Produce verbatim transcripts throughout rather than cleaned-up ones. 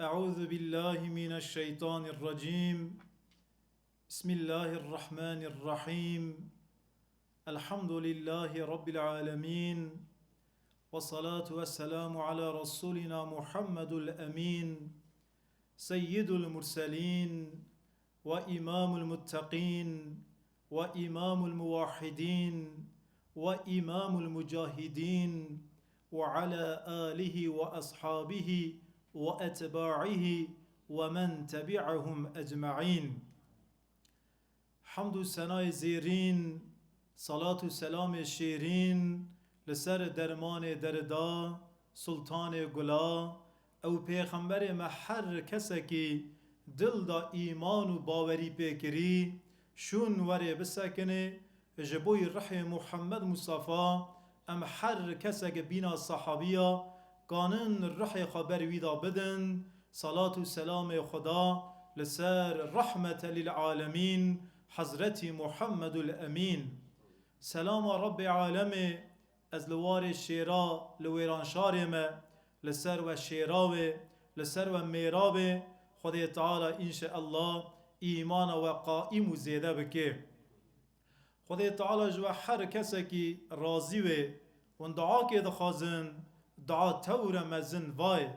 أعوذ بالله من الشيطان الرجيم. بسم الله الرحمن الرحيم. الحمد لله رب العالمين. والصلاة والسلام على رسولنا محمد الأمين. سيد المرسلين وإمام المتقين وإمام الموحدين وإمام المجاهدين وعلى آله وأصحابه وأتباعه ومن تبعهم أجمعين. Hemd û senayê zêrîn, salat û selamê şêrîn li ser dermanê derida, sultanê gula, ew pêxemberê me her kesekî dil da îman û bawerî pê kirî, şûn werê bisekinê, ji bo rihê Muhammed Mustafa, em her kesek bîna sahabiya kanin rihê xwe ber wî da bidin, salat û selamê Xuda li ser rehmete lil alemîn, Hezretî Muhammedul Emîn. Selama Rebbê alemê, ez li warê şêra li Wêranşarê me, li ser we şêra wê, li ser we mêra bê, Xwedê Teala înşeallah îmana we qaîm û zêde bike. Xwedê Teala ji we her kesekî razî wê. Hûn duakê dixwazin, dua tewr e mezin vay.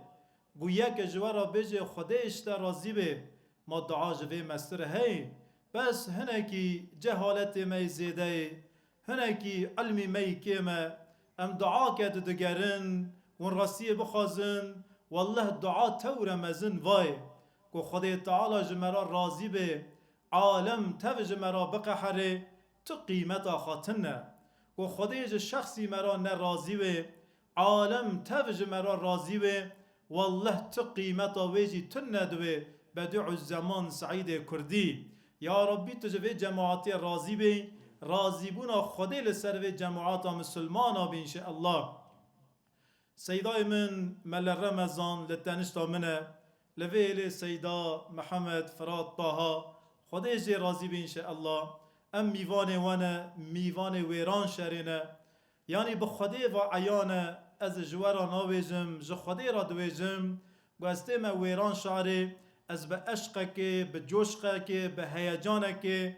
Ku yek ji we re bêje Xwedê ji te razî bê, ma dua ji vê mestir hey? Bes hinekî cehaletê me yê zêde yê, hinekî ilmî me yî kêm e. Em duake didigerin, hûn rastiyê bixwazin, welleh dua tewr e mezin vay. Ku Xwedê Teala ji me re razî bê, alem tev ji me re biqeherê, tu qîmeta xwe tune. Ku Xwedê ji şexsî me re ne razî wê, alem tev ji me re razî wê, welleh tu qîmeta wê jî tune diwê, Bedîuzzeman Seîdê Kurdî. Ya Rabbî tu ji vê cemaatê razî bê, razîbûna Xwedê li ser vê cemaata misilmana bê înşeallah. Seydayê min Mele Remezan li tenişta min e. Li vê êlê Seyda Mihemed Firat Taha, Xwedê jê razî be înşeallah. Em mîvanê we ne, mîvanê Wêranşarê ne. Yanî bi Xwedê ve eyan e, ez ji we re nabêjim, ji Xwedê re dibêjim, ku ez tême Wêranşarê, ez bi eşqekê, bi coşqekê, bi heyecanekê,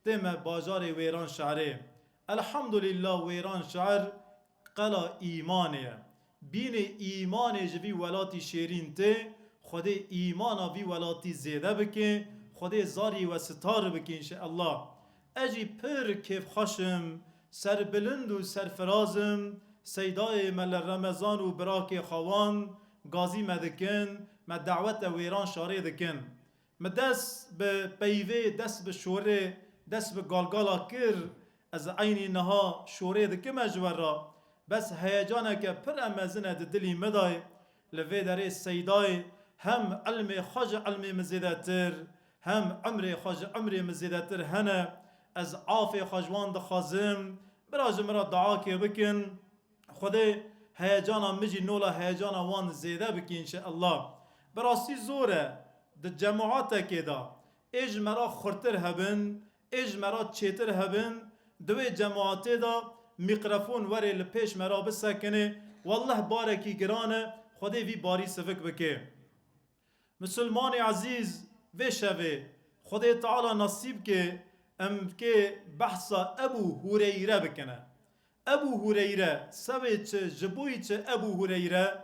tême bajarê Wêranşarê. Elhamdulillah Wêranşar qela îmanê ye. Bînê îmanê ji vî welatî şêrîn tê, Xwedê îmana vî welatî zêde bike, Xwedê zarî we sitar bike înşeallah. Ez jî pir kêfxweş im, serbilind û serfiraz im, Seydayê Mele Remezan û birakê xwe wan gazî me dikin, me dawete Wêranşarê dikin. Min dest bi peyvê, dest bi şorê, dest bi galgala kir. Ez eynî niha şorê dikime ji we re. Bes heyecaneke pir e mezin e di dilî min de ye. Li vê derê Seydayê hem ilmê xwe ji ilmê min zêdetir, hem imrê xwe ji imrê min zêdetir hene. Ez afê xwe ji wan dixwazim. Bira ji min re duakê bikin. Xwedê heyecana min jî nola heyecana wan zêde bike înşeallah. Bi rastî zor e di cemaetekê de ê ji me re xurtir hebin, ê ji me re çêtir hebin, di wê cemaetê de mîkrofon werê li pêş me re bisekinê, welleh barekî giran e, Xwedê vî barî sivik bike. Misilmanê ezîz, vê şevê Xwedê Teala nesîb ke em kê behsa Ebû Hureyre bikine. Ebû Hureyre, sebê çi, ji bo yî çi Ebû Hureyre?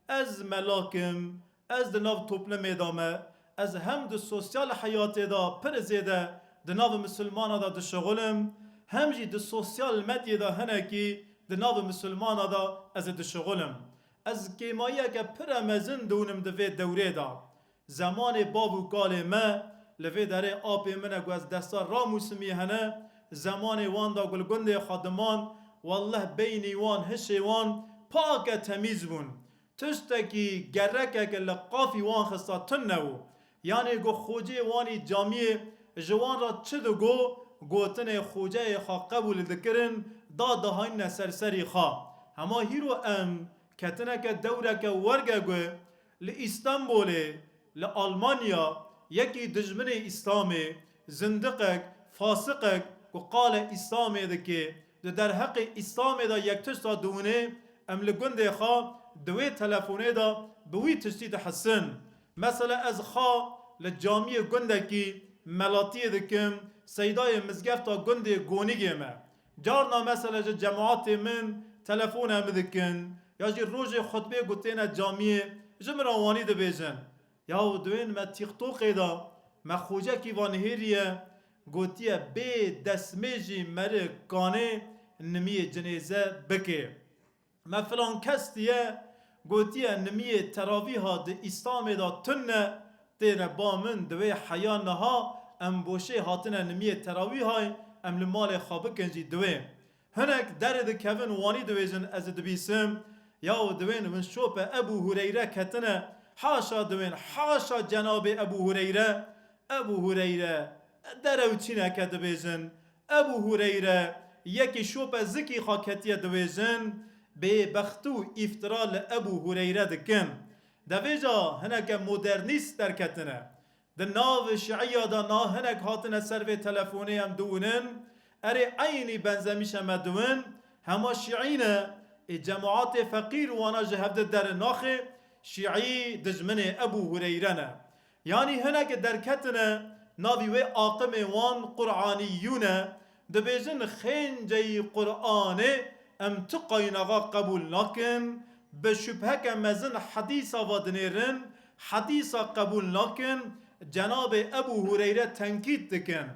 Ez melak im, ez di nav toplumê de me, ez hem di sosyal heyatê de pir zêde di nav misilmana de dişixulim, hem jî di sosyal medyê de hinekî di nav misilmana de ez dişixulim. Ez kêmayiyeke pir e mezin dûnim di vê dewrê de. Zemanê bav û kalê me, li vê derê apê min e ku ez desta ramûsimî hene, zemanê wan da ku li gundê xwe diman, welleh beynî wan, hişê wan pake temîz bûn. Tiştekî gerekeke li qafî wan xista tune bû. Yanî ku xocê wanî camiyê ji wan re çi digo, gotinê xoceyê xwe qebûl dikirin, da dihayîne ser serî xwe. Hema hîro em ketineke dewreke werge ku li Îstanbulê, li Almanya, yekî dijminê Îslamê, zindiqek, fasiqek ku qale Îslamê dike, di derheqê Îslamê de yek tişta diwine, em li gundê xwe di wê telefonê de bi wî tiştî dihesin. Mesela ez xwe li camiyê gundekî melatiyê dikim, seydayê mizgefta gundê Gonîgê me. Carna mesela ji cemaatê min telefona min dikin, ya jî rojê xutbê ku têne camiyê ji min re wanî dibêjin. Yaw di wên me TikTokê de me xocekî va nihêriye, gotiye bê destmêjî meri kanê nimiyê cinêze bikê. Me filan kes diye gotiye nimiyê teravîha di Îslamê de tune, têne ba min di wê heya niha em boşê hatine nimiyê teravîhay, em li malê xwe bikin jî di wê. Hinek derê dikevin wanî dibêjin ez dibîsim, yaw di wên win şope Ebû Hureyre ketine, haşa di wên, haşa cenabê Ebû Hureyre, Ebû Hureyre, derewçîneke dibêjin. Ebû Hureyre, yekî şope zikî xwe ketiye dibêjin, bêbext û îftira li Ebû Hureyre dikin. Devêja hineke modernîst derketine. Di nav şiiya de na hinek hatine ser vê telefonê em diwinin, erê eynî benzemîşe me diwin, hema şiî ne, ê cemaatê feqîr wana ji hevde derinaxê, şiî dijminê Ebû Hureyre ne. Yanî hineke derketine navî wê aqimê wan Qur'anîyûn e, dibêjin xênceyî Qur'anê em tu qaynaxa qebûl nakin, bi şubheke mezin hedîsa va dinêrin, hedîsa qebûl nakin, cenabê Ebû Hureyre tenkît dikin.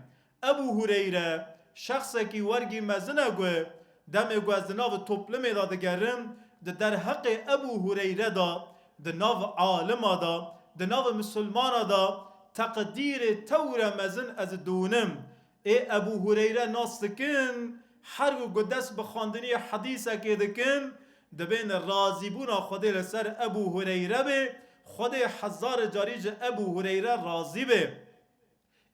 Ebû Hureyre şexsekî wergî mezin e ku demê ku ez di nav toplumê de digerim, di derheqê Ebû Hureyre de, di nav alima de, di nav misilmana de teqdîrê tewre mezin ez diwînim. Ê Ebû Hureyre nas dikin, her ku dest bi xwendinî hedîsekê dikin, dibên razîbûna Xwedê li ser Ebû Hureyre bê, Xwedê hezar carî ji Ebû Hureyre razî bê.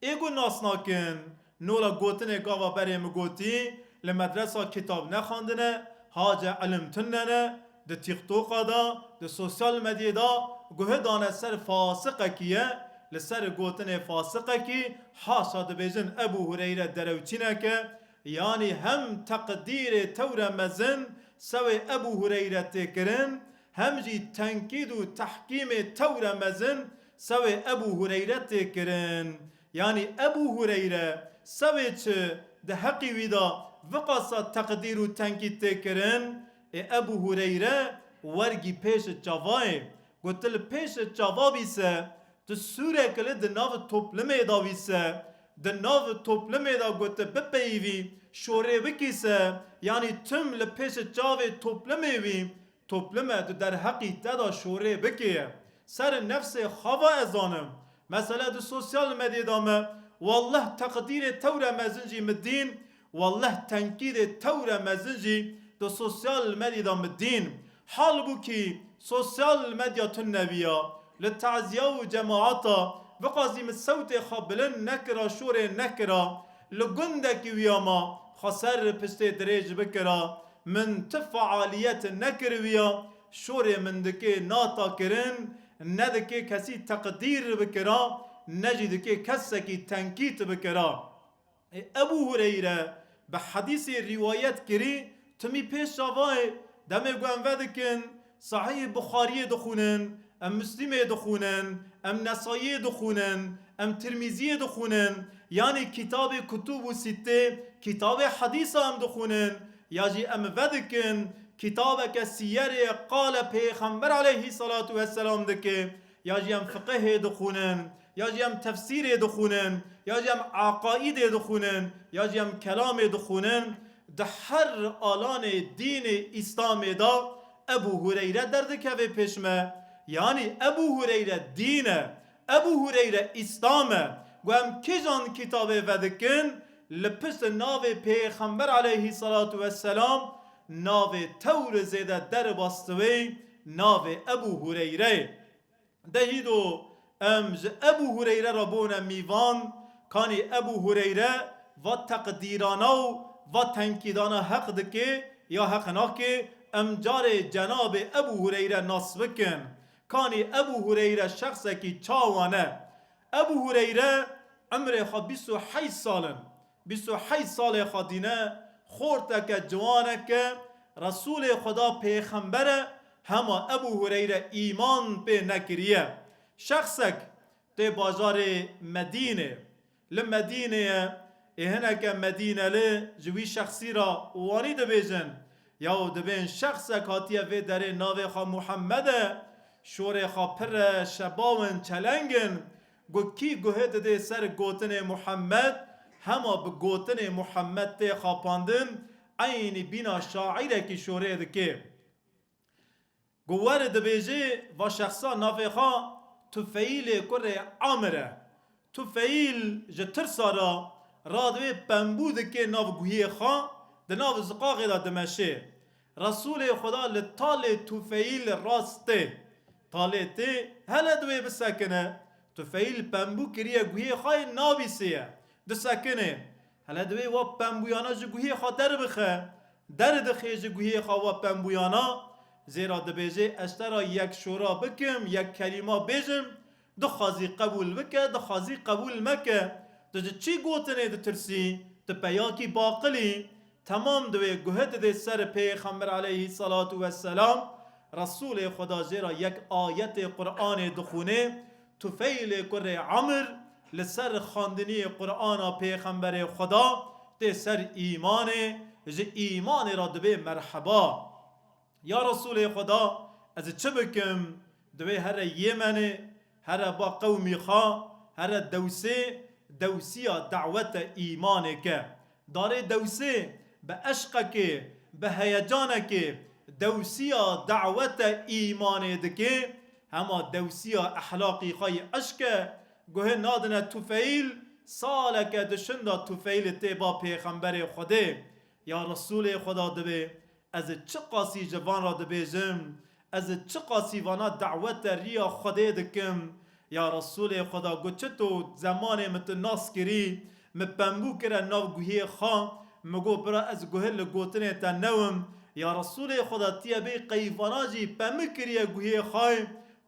Ê ku nas nakin, nola gotinê gava berê min gotî, li medresa kitab nexwendine, hace ilim tune ne, di TikToka de, di sosyal medyê de guhe dane ser fasiqekî ye, li ser gotinê fasiqekî, haşa dibêjin Ebû Hureyre derewçînek e, yanî hem teqdîrê tewre mezin sewê Ebû Hureyre tê kirin, hem jî tenkîd û tehkîmê tewre mezin sewê Ebû Hureyre tê kirin. Yanî Ebû Hureyre sewê çi di heqî wî de viqasa teqdîr û tenkîd tê kirin? Ê Ebû Hureyre wergî pêşi çavayê. Got, tu li pêşi çava bî se, tu sûrek li di nav toplumê de wî se, di nav toplumê de got tu bipeyivî, şorê bikî se, yanî tim li pêşi çavê toplumê wî, toplume tu derheqî te de şorê bikê. Ser nefsê xava ez zanim. Mesela di sosyal medyê de me, wallah teqdîrê tewre mezin jî mi dîn, wallah tenkîdê tewre mezin jî di sosyal medyê de mi dîn. Halbûkî sosyal medya tune viya, li taziya û cemaata viqazî mi sewtê xwe bilind nekira, şorê nekira, li gundekî viya ma xwe ser piştê dirêj bikira, min ti fealiyet nekiriviya, şorê min dikê nata kirin, nedikê kesî teqdîr bikira, ne jî dikê kesekî tenkît bikira. Ê Ebû Hureyre bi hedîsê rîwayet kirî, timî pêş çavayê, demê ku em vedikin, Sahîh Buxariyê dixwînin, em Muslimê dixwînin, em Nesayiyê dixwînin, em Tirmîziyê dixwînin, yanî kitabê kutûb û sittê, kitabê hedîsa em dixwînin, ya jî em vedikin, kitabeke siyerê qale Pêxember aleyhissalatu vesselam dike, ya jî em fiqihê dixwînin, ya jî em tefsîrê dixwînin, ya jî em aqaîdê dixwînin, ya jî em kelamê dixwînin, di her alanê dînê Îslamê de Ebû Hureyre derdikeve pêş me. Yanî Ebû Hureyre dîn e, Ebû Hureyre Îslam e. Ku em kîjan kitabê vedikin, li pişt navê Pêxember aleyhissalatu vesselam navê tewr zêde derbastivê, navê Ebû Hureyre ye. Dehîdo em ji Ebû Hureyre re bûne mîvan, kanî Ebû Hureyre va teqdîrana û va tenkîdana heq dike ya heq nake, em carê cenabê Ebû Hureyre nas bikin. Kanî Ebû Hureyre şexsekî çawa ne? Ebû Hureyre emrê xwe bîst û heşt sal in. Bîst û heşt salê xwe dîne, xorteke ciwaneke, Resûlê Xweda pêxember e, hema Ebû Hureyre îman pê nekiriye. Şexsek tê bajarê Medînê. Li Medînê ye, ê hineke Medîneli ji wî şexsî re wanî dibêjin. Yaw dibên şexsek hatiye vê derê navê xwe Muhammed e, şorê xwe pir e, şebawin, çelengin. Got kî guhê didê ser gotinê Muhammed, hema bi gotinê Muhammed tê xapandin, eynî bîna şaîrekî şorê dike. Got were dibêjê, va şexsa navê xwe Tufeîlê kurê Amir e. Tufeîl ji tirsa re radibê pembû dike nav guhiyê xwe, di nav ziqaxê de dimeşê. Resûlê Xweda li talê Tufeîl rast tê. Talê tê, hele di wê bisekine. Tufeîl pembû kiriye guhiyê xwe yê nabîsiye. Disekine. Hele di wê wa pembûyana ji guhiyê xwe derbixe. Derdixê ji guhiyê xwe wa pembûyana. Zêra dibêje, ez te re yek şora bikim, yek kelîma bêjim. Dixwazî qebûl bike, dixwazî qebûl meke. Tu ji çi gotinê ditirsî? Tu peyakî baqil î. Temam di wê guhê didê ser Pêxember aleyhî selatu wesselam. Resûlê Xweda jê re yek ayetê Qur'anê dixwînê. Tufeylê kurê Amir li ser xwendiniyê Qur'ana Pêxemberê Xweda tê ser îmanê, ji îmanê re dibê merheba. Ya Resûlê Xweda, ez çi bikim? Divê here Yêmenê, here ba qewmî xwe, here Dewsê, dewsiya dawete îmanê ke. Darê Dewsê bi eşqekê, bi heyecanekê dewsiya dawete îmanê dike, hema dewsiya ehlaqî xwe yê eşk e, guhê nadine Tufeyl, saleke di şinda Tufeyl tê ba Pêxemberê Xwedê. Ya Resûlê Xweda dibê, ez çiqasî ji van re dibêjim, ez çiqasî vana dawete riya Xwedê dikim. Ya Resûlê Xweda got, çito zemanê min tu nas kirî, min pembû kire nav guhiyê xwe, min got, bira ez guhê li gotinê te newim. Ya Resûlê Xweda tiye bê qeyvana jî pemik kiriye guhiyê xwe,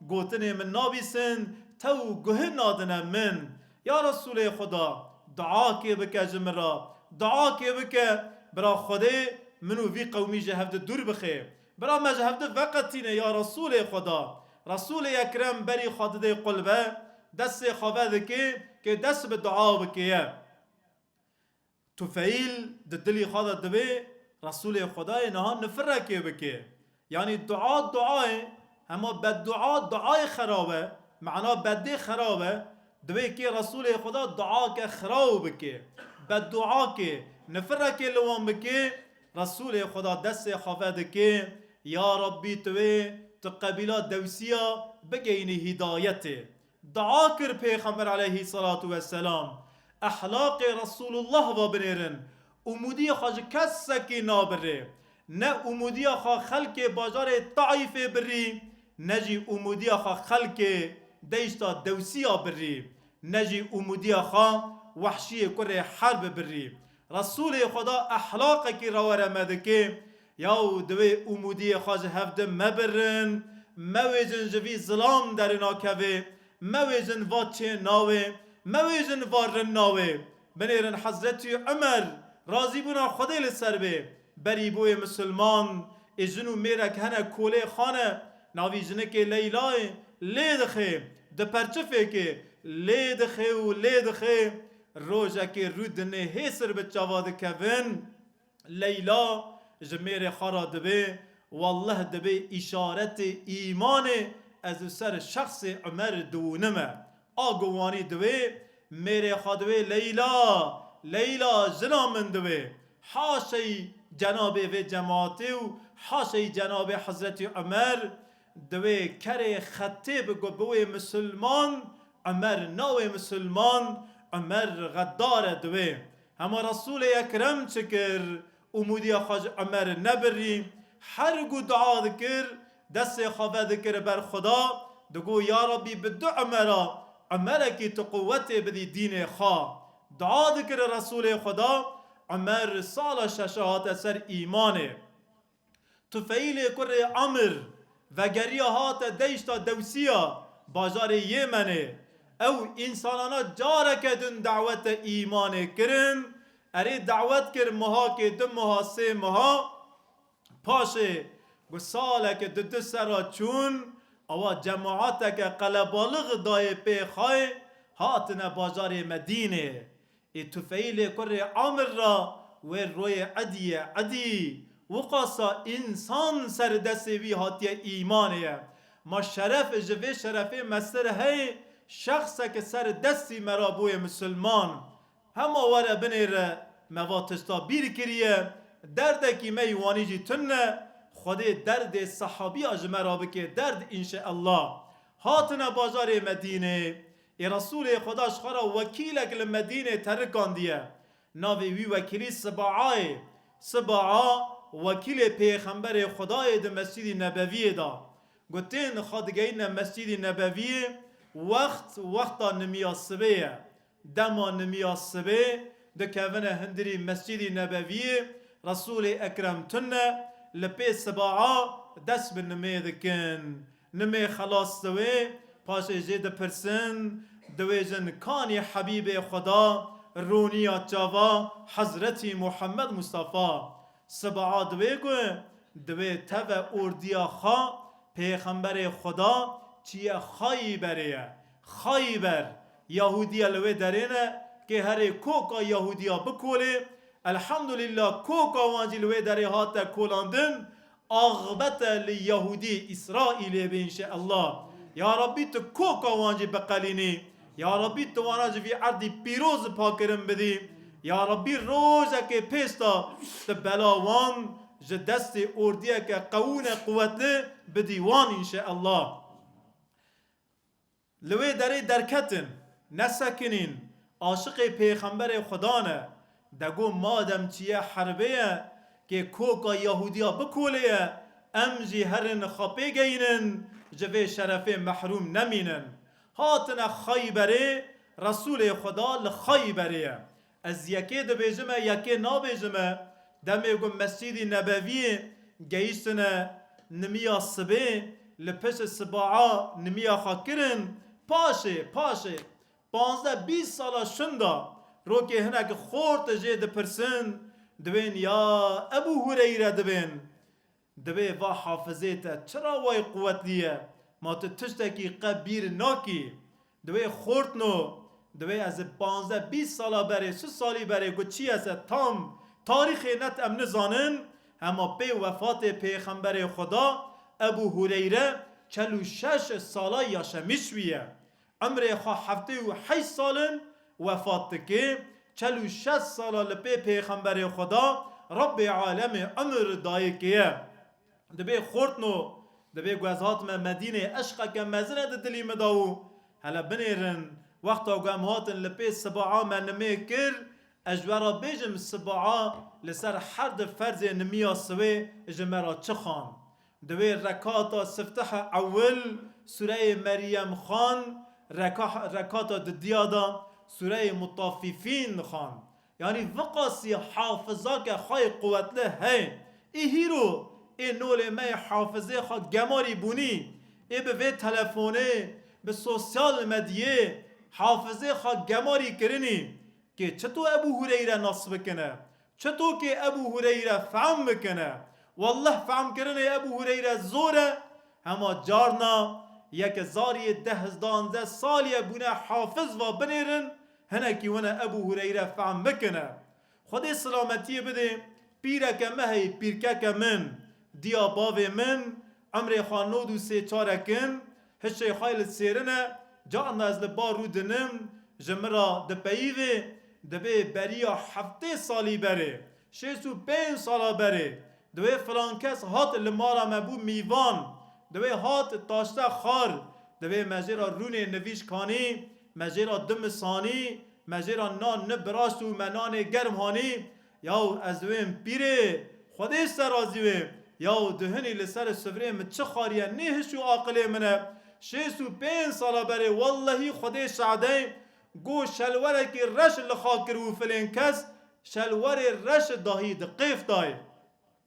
gotinê min nabîsin, tew guhê nadine min. Ya Resûlê Xweda, dua kê bike ji min re, dua kê bike, bira Xwedê min û vî qewmî ji hevdi dûr bixê. Bira me ji hevdi veqetîne ya Resûlê Xweda. Resûlê Ekrem berî xwe didê qulbe, destê xwe vedike, kê dest bi dua bikeye. Tufeyl di dilî xwe de dibê, Resûlê Xwedayê niha nifirekê bike. Yanî dua duayê, hema beddua duayê xerab e, mana beddê xerab e, divê kê Resûlê Xweda duake xiraw bike. Beddua ke, nifirekê li wan bike, Resûlê Xweda destê xwe vedike, ya Rabbî tu wê, tu qebîla Dewsiya bigeyînî hîdayetê. Dua kir Pêxember aleyhî selatu weselam, ehlaqê Resûlullah va binêrin, umûdiyê xwe ji kesekî nabirê. Ne umûdiya xwe xelkê bajarê Taîfê birî, ne jî umûdiya xwe xelkê deyşta Dewsiya birî, ne jî umûdiya xwe Wehşiyê kurê Herb birî. Resûlê Xweda ehlaqekî re were me dike, yaw divê umûdiyê xwe ji hevdi mebirin, mewêjin ji vî zilam derinakevê, mewêjin va çê nawê, mewêjin va rin nawê. Binêrin Hezretî Umer, razîbûna Xwedê li ser bê, berî bûyê misilman, ê jin û mêrek hene kolê xane, navî jinikê Leylayê, lê dixê, di perçifêkê, lê dixê û lê dixê, rojekê rû dinê hêsir bi çava dikevin. Leyla ji mêrê xwe re dibê, welleh dibê îşaretê îmanê ez li ser şexsê Umer diwûnime. A guwanî dibê, mêrê xwe dibê, Leyla, Leyla, jina min dibê. Haşey cenabê vê cemaatê û haşey cenabê Hezretî Umer, divê kerê xetê bi got, biwê misilman, Umer nawê misilman, Umer xedar e divê. Hema Resûlê Ekrem çi kir? Umûdiya xwe ji Umer nebirî. Her ku dua dikir, destê xwe vedikir ber Xuda, digot, ya Rabbî bi du Umera, Umerekî tu quwetê bidî dînê xwe. Dua dikir Resûlê Xuda, Umer sala şeşa hate ser îmanê. Tufeylê kurê Amir vegeriya hate deyşta Dewsiya, bajarê Yêmenê. Ew însanana careke din dawete îmanê kirin, erê dawet kir mihakê, du miha, sê miha. Paşê ku saleke di du sera çûn, Awa cemaeteke qelebalix dayê pê xayê, hatine bajarê Medînê. Ê Tufeîlê kurê Amir ra wê royê Ediyê Edî, wiqasa însan ser destê wî hatiye îmanê ye. Ma şeref ji vê şerefê mestir heyê, şexseke ser destî me ra bûye misilman. Hema were binêre, me va tişta bîr kiriye, derdekî me yî wanî jî tune, Xwedê derdê sehabiya ji me ra bike derd înşeellah. Hatine bajarê Medînê. Ê Resûlê Xweda ji xwe ra wekîlek li Medînê terikandiye. Navê wî wekîlî Sibaa ye. Sibaa wekîlê Pêxemberê Xwedayê di Mescîdî Nebeviyê de. Gotên xwe digeyîne Mescîdî Nebeviyê, wext wexta nimiya sibê ye. Dema nimiya sibê dikevine hundirî Mescîdî Nebeviyê, Resûlê Ekrem tune, li pê Sibaa dest bi nimê dikin. Nimê xelas diwê, paşê jê dipirsin, diwêjin kanî Hebîbê Xweda, rûniya çava Hezretî Muhammed Mustafa. Sibaa diwê ku diwê teve ordiya xwe Pêxemberê Xweda çiye Xayberê ye. Xayber, Yahûdiya li wê derê ne, kê herê koka Yahûdiya bikolê, elhamdulillah koka wan jî li wê derê hate kolandin, axbete li Yahûdî Îsraîlê be înşeellah. Ya Rabbî tu koka wan jî biqelînî. Ya Rabbî tu wana ji vî erdî pîroz pakirin bidî. Ya Rabbî rojekê pêşta tu bela wan ji destê ordiyeke qewûne quwetli bidî wan înşeellah. Li wê derê derketin, nesekinîn, aşiqê Pêxemberê Xweda ne. De got madem çiye herbê ye, kê koka Yahûdiya bikolê ye, em jî herin xwe pê geyînin, ji vê şerefê mehrûm nemînin. Hatine Xayberê, Resûlê Xweda li Xayberê ye. Ez yekê dibêjime, yekê nabêjime. Demê ku Mescîdî Nebeviyê gehiştine nimiya sibê, li pişt Sibaa nimiya xwe kirin, paşê, paşê, panzdeh bîst sala şinda, rokê hinek xort jê dipirsin, dibên ya Ebû Hureyre dibên. Dibê va hafizê te çira way quwetlî ye? Ma tu tiştekî qe bîr nakî? Dibê xortno, dibê ez ê panzdeh bîst sala berê, sî salî berê ku çi ye se tam tarîxê net em nizanin, hema pê wefatê Pêxemberê Xweda Ebû Hureyre çel û şeş sala yaşemîş wî ye. Emrê xwe heftê û heşt sal in, wefat dike. Çel û şeş sala li pê Pêxemberê Xweda Rabbê alemê emir dayê kê ye. Dibê xortno, dibê ku ez hatime Medînê, eşqeke mezin e di dilî min de û hele binêrin, wexta ku em hatin li pê Sibaa me nimê kir, ez ji we re bêjim Sibaa li ser her di ferzê nimiya sibê ji me re çi xan. Di wê rekata sifteha ewil Sûreyê Meryem xan, reka-, rekata didiya de Sûreyê Mutaffifîn xan. Yanî viqasî hafizake xwe yê quwetli heye. Ê hîro ê nolê me yê hafizê xwe gemarî bûnî, ê bi vê telefonê, bi sosyal medyê hafizê xwe gemarî kirinî. Kê çito Ebû Hureyre nas bikine? Çito kê Ebû Hureyre fehm bikine? Wallah fehmkirinê Ebû Hureyre zor e, hema carna yeke zariyê deh danzdeh salî ye bûne hafiz va binêrin, hinekî wine Ebû Hureyre fehm bikine. Xwedê silametiyê bidê, pîreke me heyî, pîrkeke min, diya bavê min, emrê xwe nod û sê çarek in, hişê xwe li sêrin e, carna ez li bar rû dinim, ji min re dipeyivê, dibê beriya heftê salî berê, şêst û pênc sala berê, dibê filan kes hat li mala me bû mîvan, dibê hat taşte xar, dibê me jê re rûnê nivîş kanî, me jê re dimisanî, me jê re nan nibiraşt û me nanê germ hanî, Yaw ez wêm pîrê, Xwedê ser razî wê. Yaw duhinî li ser sifrê min çi xariye, nê hiş û aqilê min e. Şêst û pênc sala berê wellehî Xwedê şahid e, go şelwerekî reş li xwe kir û filên kes şelwerê reş dahî di qêf dayê.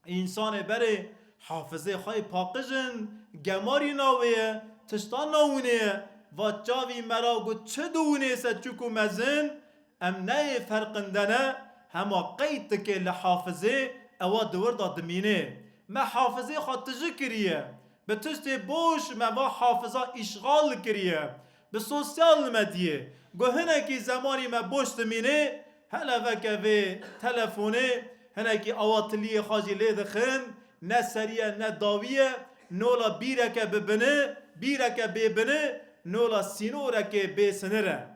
Însanê berê hafizê xwe yê paqij in, gemarî navê ye, tişta nawûnê ye. Va çavî me ra got çi diwûnê se çûk û mezin, em neyê ferqindene, hema qey tikê li hafizê ewa di wir de dimînê. Me hafizê xwe tiji kiriye. Bi tiştê boş me va hafiza îşxal kiriye. Bi sosyal medyê. Ku hinekî zemanî me boş dimîne, hele veke vê telefonê, hinekî awa tiliyê xwe jî lê dixin, ne serî ye, ne dawî ye, nola bîreke bi bini, bîreke bê bini, nola sînorekê bê sinir e.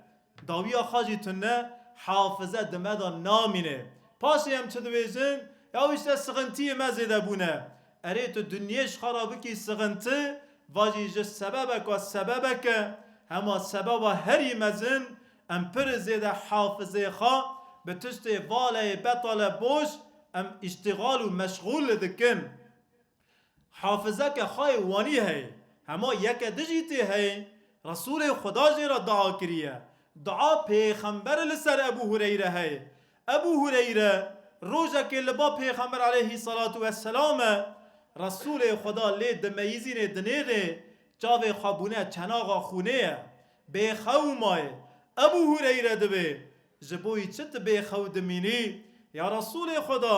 Dawiya xwe jî tune, hafize di me de namîne. Paşê em çi dibêjin? Ya işte sixintiyê me zêde bûne. Erê tu dinyê ji xwe re bikî sixinti, va jî ji sebebeka sebebeke, hema sebeba herî mezin, em pir zêde hafizê xwe bi tiştê valeyê betale boş, em îştîxal û meşxûl dikin. Hafizeke xwe yê wanî heye. Hema yeke dijî tê heye. Resûlê Xweda jê re dua kiriye. Dua pêxember li ser Ebû Hureyre heye. Ebû Hureyre rojekê li ba pêxember aleyhî salatu wesselam e. Resûlê Xweda lê dimeyîzînê dinêrê, çavê xwe bûne çenaxa xûnê ye. Bêxew maye. Ebû Hureyre dibê, ji bo wî çi tu bêxew dimînî? Ya Resûlê Xweda,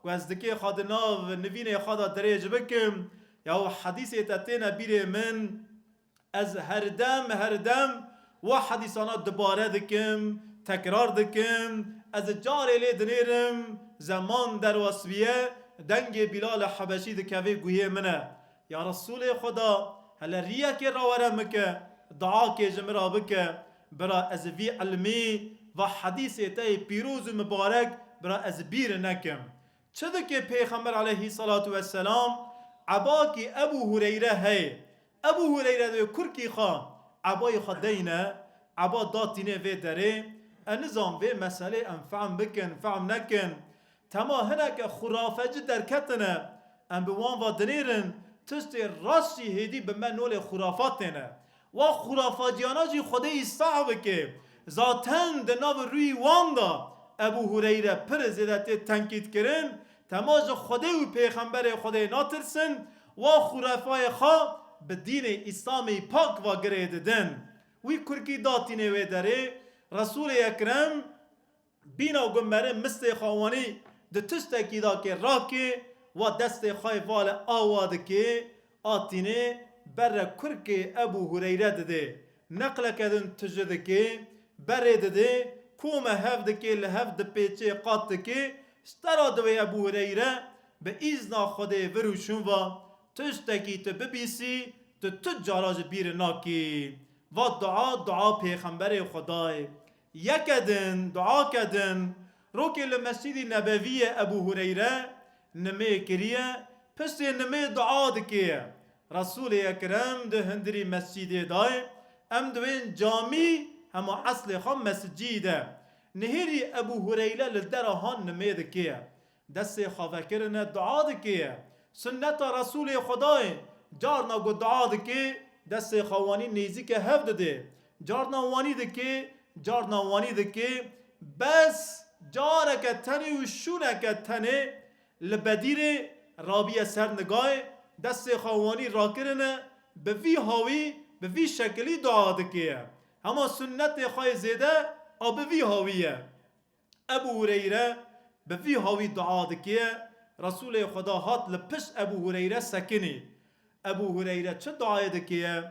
ku ez dikê xwe di nav nivînê xwe de dirêj bikim, ya û hedîsê te têne bîrê min, ez herdem, herdem wa hedîsana dubare dikim, tekrar dikim, ez carê lê dinêrim, zeman derwasbiye, dengê Bîlalê Hebeşî dikeve guhê min e. Ya Resûlê Xweda, hele riyekê rawere min ke, duakê ji min re bike, bira ez vî ilmî, va hedîsê te yê pîroz û mibarek, bira ez bîr nekim. Çi dike Pêxember aleyhî salatu wesselam? Ebakî Ebû Hureyre heye. Ebû Hureyre dê kurkî xwe, ebayê xwe deyne, eba datînê vê derê. E nizam vê meselê em fehm bikin, fehm nekin. Tema hineke xurafecî derketine, em bi wan ve dinêrin, tiştê rast jî hêdî bi me nolê xurafat têne. Wa xurafaciyana jî Xwedê îslah bike. Zaten di nav rûyî wan de Ebû Hureyre pir zêde tê tenkîd kirin, tema ji Xwedê û Pêxemberê Xwedê natirsin, wa xurafayê xwe bi dînê Îslamê pak ve girê didin. Wî kurkî datînê wê derê, Resûlê Ekrem, bîna ku merê mistê xwe wanî di tiştekî de ke rakê, wa destê xwe yê vale awa dike, atînê bere kurkê Ebû Hureyre didê. Neqleke din tije dike, berê didê, kome hev dike, li hev dipêçê, qat dike, ji te re diwê Ebû Hureyre, bi îzna Xwedê vir û şûn va, tiştekî tu bibîsî, tu tu cara ji bîr nakî. Va dua, dua Pêxemberê Xwedayê. Yeke din, duake din, rokê li Mescîdî Nebeviyê Ebû Hureyre nimê kiriye, piştê nimê dua dike. Resûlê Ekrem di hundirî mescîdê dayê, em diwên camî hema eslê xwe mescîd e. Nihêrî Ebû Hureyre li dera han nimê dike. Destê xwe vekirine dua dike. Sunneta Resûlê Xwedayê, carna ku dua dike, destê xwe wanî nêzîke hev didê. Carna wanî dike, carna wanî dike. Bes careke tenê û şûneke tenê li bedîrê rabiye ser nigayê, destê xwe wanî rakirine, bi vî hawî, bi vî şekilî dua dike. Hema sunnetê xwe yê zêde a bi vî hawî ye. Ebû Hureyre bi vî hawî dua dike, Resûlê Xweda hat li pişt Ebû Hureyre sekinî. Ebû Hureyre çi duayê dike?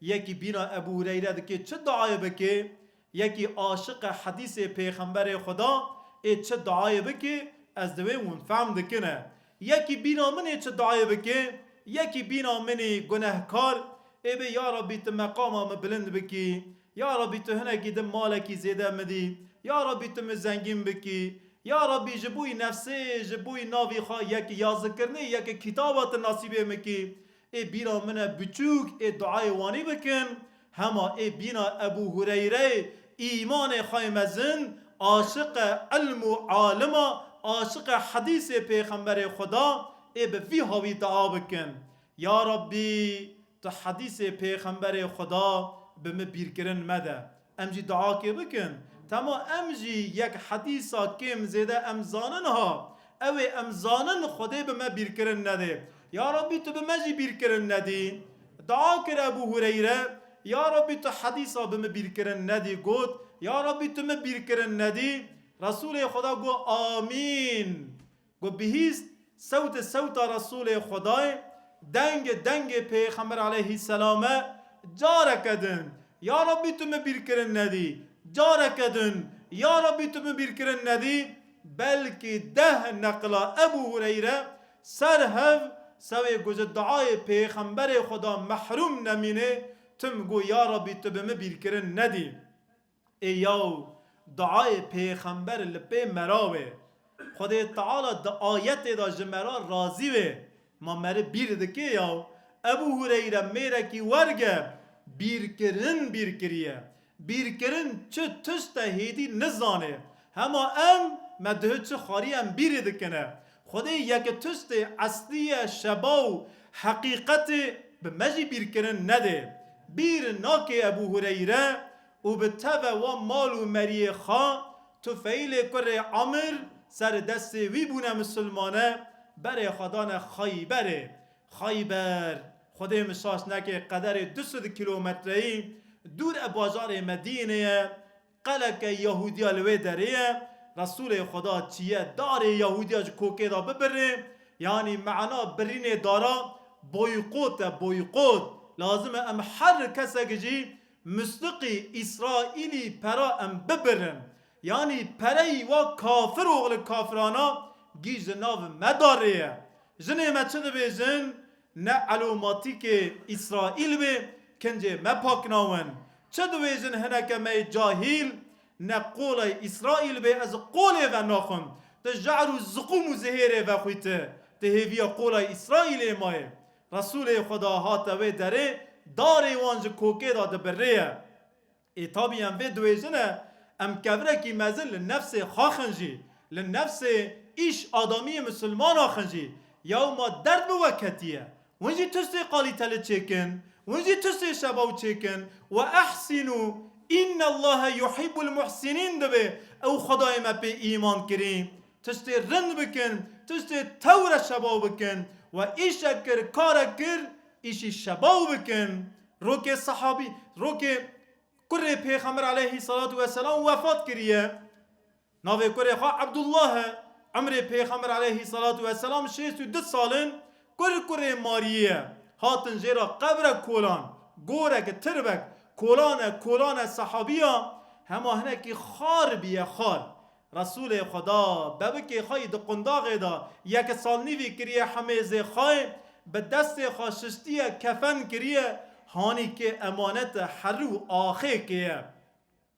Yekî bîna Ebû Hureyre dike çi duayê bike? Yekî aşiqe hedîsê Pêxemberê Xweda ê çi duayê bike? Ez divê hûn fehm dikine. Yekî bîna min ê çi duayê bike? Yekî bîna min ê gunehkar ê bê, ya Rabbî tu meqama min bilind bikî. Ya Rabbî tu hinekî din malekî zêde min dî. Ya Rabbî tu min zengîn bikî. Ya Rabbî ji bo wî nefsê, ji bo wî navî xwe yek yazikirnê, yek kitaba tu nasîbê min kî. Ê bîna min e biçûk, ê duayê wanî bikin. Hema ê bîna Ebû Hureyre, îmanê xwe yê mezin, aşiqe ilm û alima, aşiqe hedîsê Pêxemberê Xweda, ê bi vî hawî dua bikin. Ya Rabbî, tu hedîsê Pêxemberê Xweda bi min bîrkirin mede. Em jî duakê bikin. Tema em jî yek hedîsa kêm zêde em zanin ha. Ew ê em zanin Xwedê bi me bîrkirin nedê. Ya Rabbî, tu bi me jî bîrkirin nedî. Dua kir Ebû Hureyre, ya Rabbî, tu hedîsa bi min bîrkirin nedî, got, ya Rabbî, tu min bîrkirin nedî. Resûlê Xweda got, amîn. Got, bihîst sewt sewta Resûlê Xwedayê, Dengê, dengê Pêxember aleyhisselam e, careke din, ya Rabbî tu min bîrkirin nedî, careke din, ya Rabbî tu min bîrkirin nedî, belkî deh neqila Ebu Hureyre ser hev sewê ku ji duayê Pêxemberê Xweda mehrûm nemînê, tim got, ya Rabbî tu bi min bîrkirin nedî. Ê yaw, duayê Pêxember li pê mera wê. Xwedê Teala di ayetê de ji mera razî wê. Ma meri bîr dike yaw. Ebu Hureyre mêrekî werge bîrkirin bîr kiriye. Bîrkirin çi tişt e hêdî nizanê. Hema em me dihi çi xwarî em bîrê dikine. Xwedê yeke tiştê eslî ye, şeba û heqîqetê bi me jî bîrkirin nedê. Bîr nakê Ebû Hureyre û bi teve wa mal û meriyê xwe, Tufeylê kurê Amir ser destê wî bûne misilmane, berê xwe dane Xeyberê. Xeyber, Xwedê min şaş neke, qederê du sed kilometreyî dûr e bajarê Medînê ye. Qeleke Yahûdiya li wê derê ye. Resûlê Xweda çiye darê Yahûdiya ji kokê de bibirê. Yanî mana birînê dara boykot e, boykot. Lazim e em her kesek jî misliqî Îsraîlî pera em bibirin. Yanî pereyî wa kafir oxli kafirana gî ji nav me darê ye. Jinê me çi dibêjin? Ne elomatîkê Îsraîl bê, kincê me pak nawin. Çi dibêjin hineke me yê cahîl? Ne qolay Îsraîl bê, ez qolê ve naxwim. Tu je'r û ziqûm û zihêrê vexwîti. Tu hêviya qolay Îsraîlê mayê. Resûlê Xweda hate wê derê, darê wan ji kokê de dibirê ye. Ê tabî em vê diwêjine, em kevrekî mezin li nefsê xwe xin jî, li nefsê îş adamiyê misilmana xin jî, yaw ma derd bi we ketiye. Win jî tiştê qalîteli çêkin, win jî tiştê şebaw çêkin. Ve ehsînû, înnellahe yuhibbul muhsînîn dibê, ew Xwedayê me pê îman kirî. Tiştê rind bikin, tiştê tewre şebaw bikin. We îşek kir, karek kir, îşî şebaw bikin. Rokê sehabî, rokê kurê Pêxember aleyhissalatu vesselam wefat kiriye. Navê kurê xwe Ebdullah e. Emrê Pêxember aleyhissalatu vesselam şêst û du sal in. Kur kurê Mariyê ye. Hatin jê re qebre kolan. Gorek, tirbek, kolane, kolane sehabiya. Hema hinekî xar biye, xar. Resûlê Xweda bebikê xwe yî di qundaxê de yek sal nîvî kiriye hemêzê xwe, bi destê xwe şiştiye, kefen kiriye, hanî kê emanet e, herî û axê kê ye.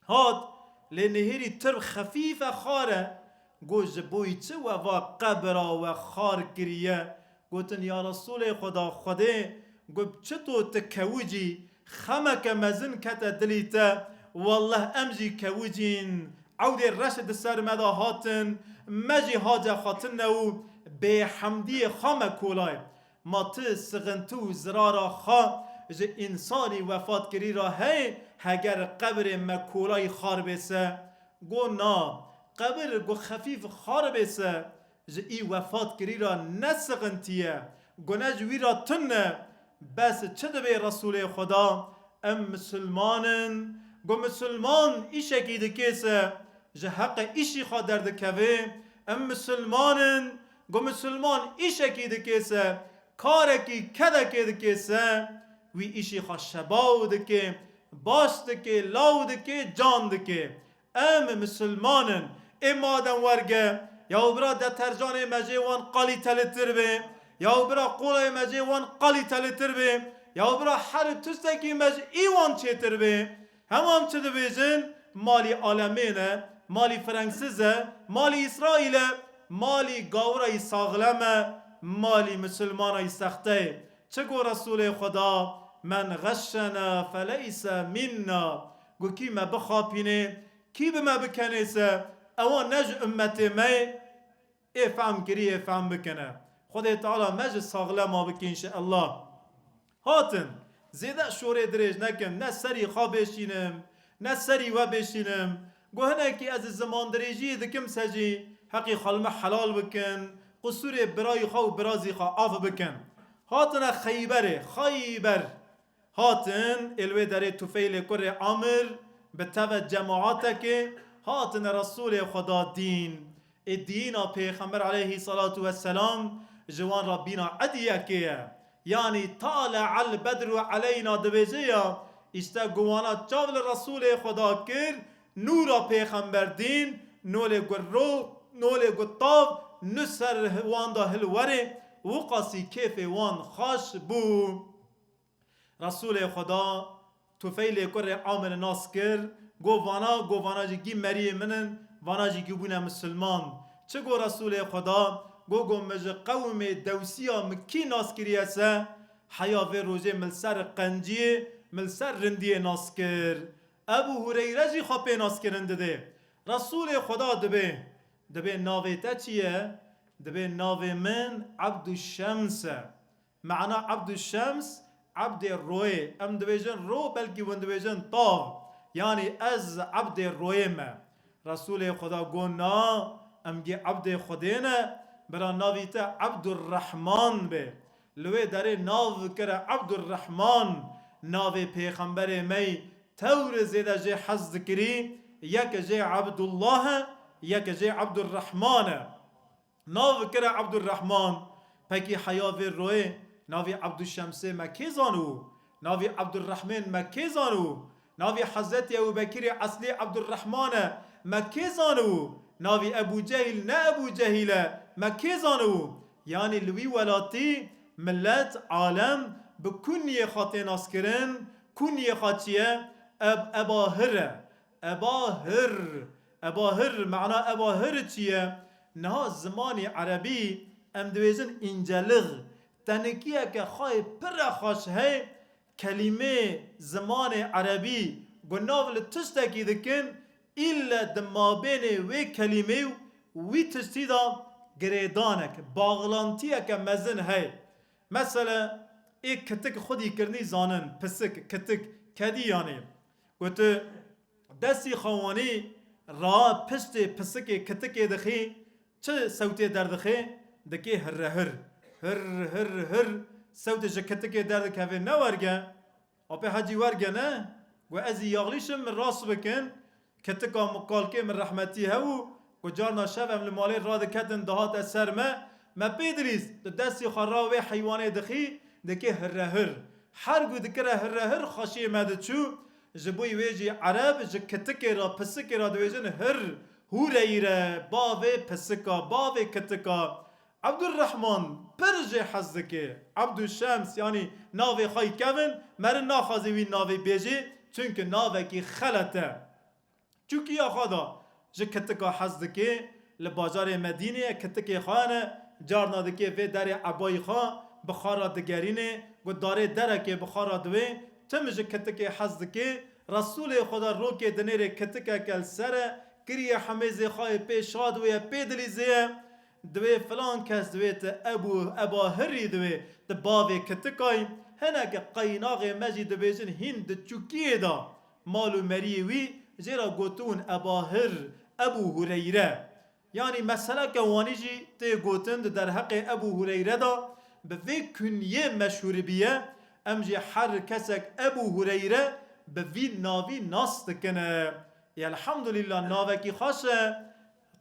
Hat, lê nihêrî tirb xefîf e, xar e. Got, ji bo yî çi we va qebra we xar kiriye? Gotin, ya Resûlê Xweda, Xwedê, got, çito tu kewicî, xemeke mezin kete dilî te, wellah em jî kewicîn, ewdê reş di ser me de hatin, me jî hace xwe tune û bêhemdiyê xwe me kolay. Ma ti sixinti û zirara xwe ji însanî wefatkirî re heye, heger qebrê me kolayî xar bê se? Go na, qebir go xefîf xar bê se, ji î wefatkirî re ne sixintî ye, gune ji wî re tune. Bes çi dibê Resûlê Xweda? Em misilman in. Go misilman îşekî dikê se, ji heqê îşî xwe derdikeve. Em misilman in. Go misilman îşekî dikê se, karekî kedekê dikê se, wî îşî xwe şebaw dikê, baş dikê, law dikê, can dikê. Em misilman in. Ê madem werge, yaw bira deterjanê me jê wan qalîtelitir bê, yaw bira qolayê me jê wan qalîtelitir bê, yaw bira her tiştekî me ji î wan çêtir bê. Hema em çi dibêjin? Malî alemê ne, malî Fransîz e, malî Îsraîl e, malî gawirayî saxlem e, malî misilmanayî sexte ye. Çi got Resûlê Xweda? "Men xeşşena feleyse minna." Got, kî me bixapînê, kî bi me bikenê se, ewa ne ji ummetê me ye. Ê fehm kirî, ê fehm bikene. Xwedê Teala me ji saxlema bike înşeallah. Hatin, zêde şorê dirêj nekim, ne serî xwe bêşînim, ne serî we bêşînim. Go hinekî ez ziman dirêjiyê dikim se jî, heqî xwe li me helal bikin, qusûrê birayî xwe û birazî xwe af bikin. Hatine Xeyberê, Xeyber. Hatin, ê li wê derê Tufeylê kurê Amir, bi teve cemaetekê, hatine Resûlê Xweda dîn. Ê dîna Pêxember aleyhî selatu weselam ji wan re bîna ediyekê ye. Yanî tale'el bedru aleyna dibêje ya, îşte ku wana çav li Resûlê Xweda kir, nûra pêxember dîn, nolê ku ro, nolê ku tav, nu ser wan da hilwerê, wiqasî kêfê wan xweş bû. Resûlê Xweda Tufeylê kurê Amir nas kir, go vana, go vana jî gî meriyê min in, vana jî gî bûne misilman. Çi go Resûlê Xweda? Go, go mi ji qewmê Dewsiya mi kî nas kiriye se, heya vê rojê mi li ser qenciyê, mi li ser rindiyê nas kir. Ebû Hureyre jî xwe pê naskirin didê. Resûlê Xweda dibê, dibê navê te çi ye? Dibê navê min Ebdû Şems e. Mana Ebdû Şems, Ebdê royê. Em dibêjin ro, belkî hûn dibêjin tav. Yanî ez Ebdê royê me. Resûlê Xweda got na, em gê Ebdê Xwedê ne, bira navî te Ebdurrehman be. Li wê derê nav kire Ebdurrehman, navê pêxemberê me yî tewr zêde jê hez dikirî, yek jê Ebdullah e, yek jê Ebdurrehman e. Nav kire Ebdurrehman, pekî heya vê royê navî Ebdûşemsê me kê zanibû? Navî Ebdurrehmên me kê zanibû? Navî Hezretî Ebû Bekirê eslî Ebdurrehman e, me kê zanibû? Navî Ebû Cehîl ne Ebû Cehîl e, me kê zanibû? Yanî li wî welatî milet, alem bi kunyê xwe tê naskirin, kunyê xwe çi ye? Eb-, Ebahir e. Ebahir. Ebahir, mana Ebahir çi ye? Niha zimanê erebî em dibêjin încelix. Tenikiyeke xwe yê pir e xweş hey, kelîmê zimanê erebî ku nav li tiştekî dikin, îlle di mabênê wê kelîmê û wî tiştî de girêdanek, bağlantiyeke mezin hey. Mesela, ê kitik xwedî kirinî zanin, pisik, kitik, kedî yanî. Ku tu destî xwe wanî ra piştê pisikê kitikê dixî, çi sewtê derdixê? Dikê hirrehir. Hir, hir, hir. Sewtê ji kitikê derdikeve ne werge. Apê Hecî werge ne? Gu ez î yaxlî şim, min rast bikin. Kitika min kalkê min rehmetî hebû, ku carna şev em li malê radiketin, dihate ser me, me pê dilîst, tu destî xwe ra wê heywanê dixî, dikê hirrehir. Her ku dikire hirrehir xweşiyê me diçû, ji bo wê jî ereb ji kitikê re, pisikê re dibêjin hir, hûreyre, bavê pisika, bavê kitika. Ebdurrehman pir jê hez dike. Ebdû Şems, yanî navê xwe yî kevin, meriv naxwaze wî navê bêjê, çunke navekî xelet e. Çûkiya xwe da ji kitika hez dike, li bajarê Medînê ye, kitikê xwe hene, carna dike vê derê ebayî xwe, bi xwe re digerîne, got darê derekê bi xwe re diwê, tim ji kitikê hez dike, Resûlê Xweda rokê dinêrê kitikeke li ser e, kiriye hemêzê xwe yê pê şa diwê ye, pê dilîzê ye. Divê filan kes divê ti Ebû, Eba Hirrî divê ti bavê kitikayî. Hineke qeynaxê me jî dibêjin hîn di çûkiyê de mal û meriyê wî jê re gotibûn Eba Hir, Ebû Hureyre. Yanî meseleke wanî jî tê gotin di derheqê Ebû Hureyre de bi vê kunyê meşhûr biye. Em jî her kesek Ebû Hureyre bi vî navî nas dikine. Elhamdulillah navekî xweş e.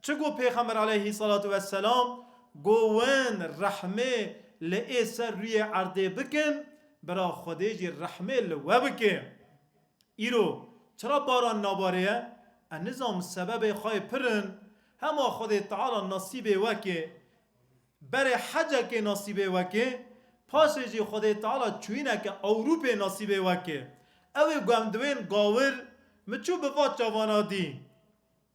Çi got Pêxember aleyhissalatu vesselam? Got win rehmê li ê ser rûyê erdê bikin, bira Xwedê jî rehmê li we bike. Îro çira baran nabarê ye? Ez nizam sebebê xwe yê pir in. Hema Xwedê Teala nasîbê wekê, berê hecekê nasîbê wekê, paşê jî Xwedê Teala çûyîneke Ewropê nasîbê wekê. Ew ê ku em diwên gawir, min çû bi va çavana dî.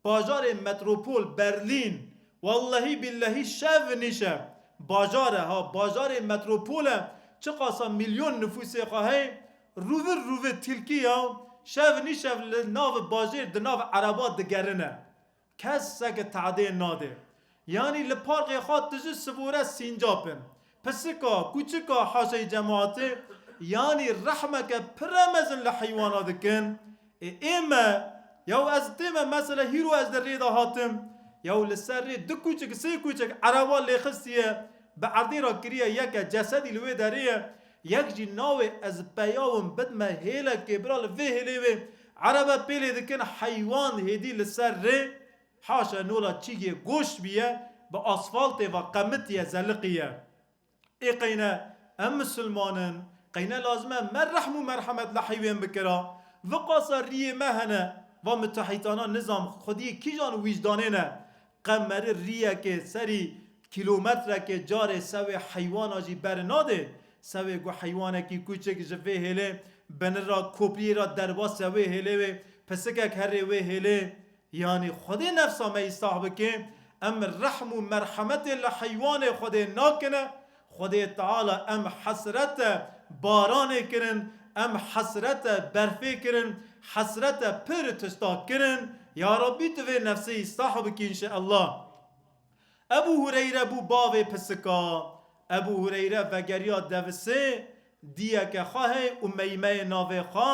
Bajarê metropol Berlîn, wellehî billehî şev nîşev bajar e ha, bajarê metropol e, çiqasa milyon nifûsê xwe heye, rûvir rûvir tilkî ya, şev nîşev li nav bajêr di nav ereba digerine. Kes seke tadê nade. Yanî li parkê xwe tiji sivore sîncap in. Pisika, kûçika haşeyî cemaatê, yanî rehmeke pire mezin li heywana dikin. Ê, ê me, yaw ez tê me, mesela hîro ez li rê de hatim. Yaw li ser rê du kûçik, sê kûçik ereba lêxistiye, bi erdê re kiriye yeke, cesedî li wê derê ye. Yek jî nawê ez peyawim bidme hêlekê, bira li vê hêlê wê erebe pêlê dikin, heywan hêdî li ser rê. Haşa nola çîgê goş biye, bi asfaltê ve qemitiye, zeliqiye. Ê qeyne Em misilman in, qey ne lazim e me rehm û merhemet li heywên bikira? Viqasa riyê me hene, va mitehîtana nizam xwediyê kîjan wîcdanê ne? Qe meri riyekê serî kîlometrekê carê sewê heywana jî bernadê. Sewê ku heywanekî kûçik ji vê hêlê binira kopriyê ra derbasî ya wê hêlê wê, pisikek herê wê hêlê. Yanî Xwedê nefsa me îslah bike, em rehm û merhemetê li heywanê Xwedê nakine. Xwedê Teala em hesrete baranê kirin, em hesrete berfê kirin, hesrete pir tişta kirin. Ya Rabbî tu vê nefsê îslah bikî înşeallah. Ebu Hureyre bû bavê pisika. Ebu Hureyre vegeriya devisê, diyeke xwe hey Umeyme yê navê xwe,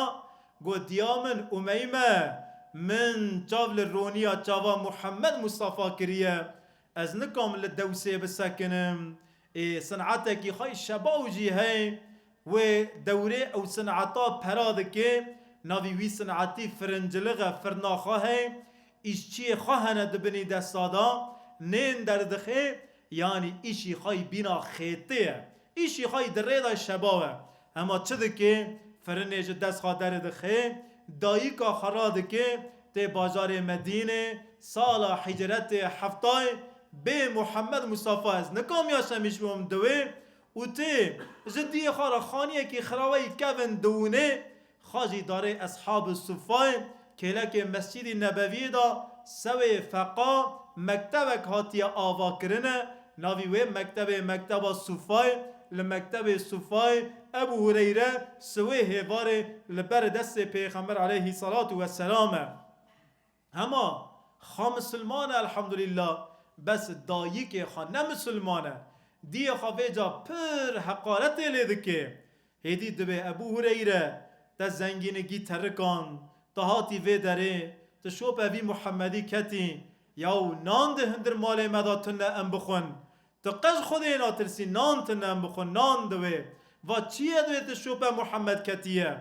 got, diya min Umeyme, min çav li roniya çava Muhammed Mustafa kiriye. Ez nikam li dewsê bisekinim. Ê, sinetekî xwe şebaw jî hey. Wê dewrê ew sineta pera dike, navî wî sinetî firincilixe, firna xwe hey, îşçiyê xwe hene di binî desta de, nên derdixe, yanî îşî xwe yî bîna xêtê ye. Îşî xwe yî di rê de şebaw e. Hema çi dike, firinê ji dest xwe derdixe, dayika xwe radike, tê bajarê Medînê, sala hicretê heftayê, bê Muhammed Mustafa ez nikamiya şemîş bibim diwê, û tê ji diyê xwe re xaniyekî xiraweyî kevin diwûnê, xwe jî darê Eshab-ı Suffayê, kêlekê Mescîdî Nebewiyê de sewê feqa mektebek hatiye avakirine, navî wê mektebê Mekteba Suffayê, li mektebê Suffayê Ebu Hureyre siwê hêvarê li ber destê Pêxember aleyhî selatu we selam e. Hema xwe misilman e, elhamdulillah, bes dayikê xwe ne misilman e. Diyê xwe vêca pir heqaretê lê dike. Hêdî dibê Ebû Hureyre, te zengînigî terikan, te hatî vê derê, tu şope vî Muhemmedî ketî, yaw nan di hundir malê me de tune em bixwin. Tu qe ji Xwedê natirsî, nan tune em bixwin, nan diwê. Va çi ye divê tu şope Muhammed ketiye?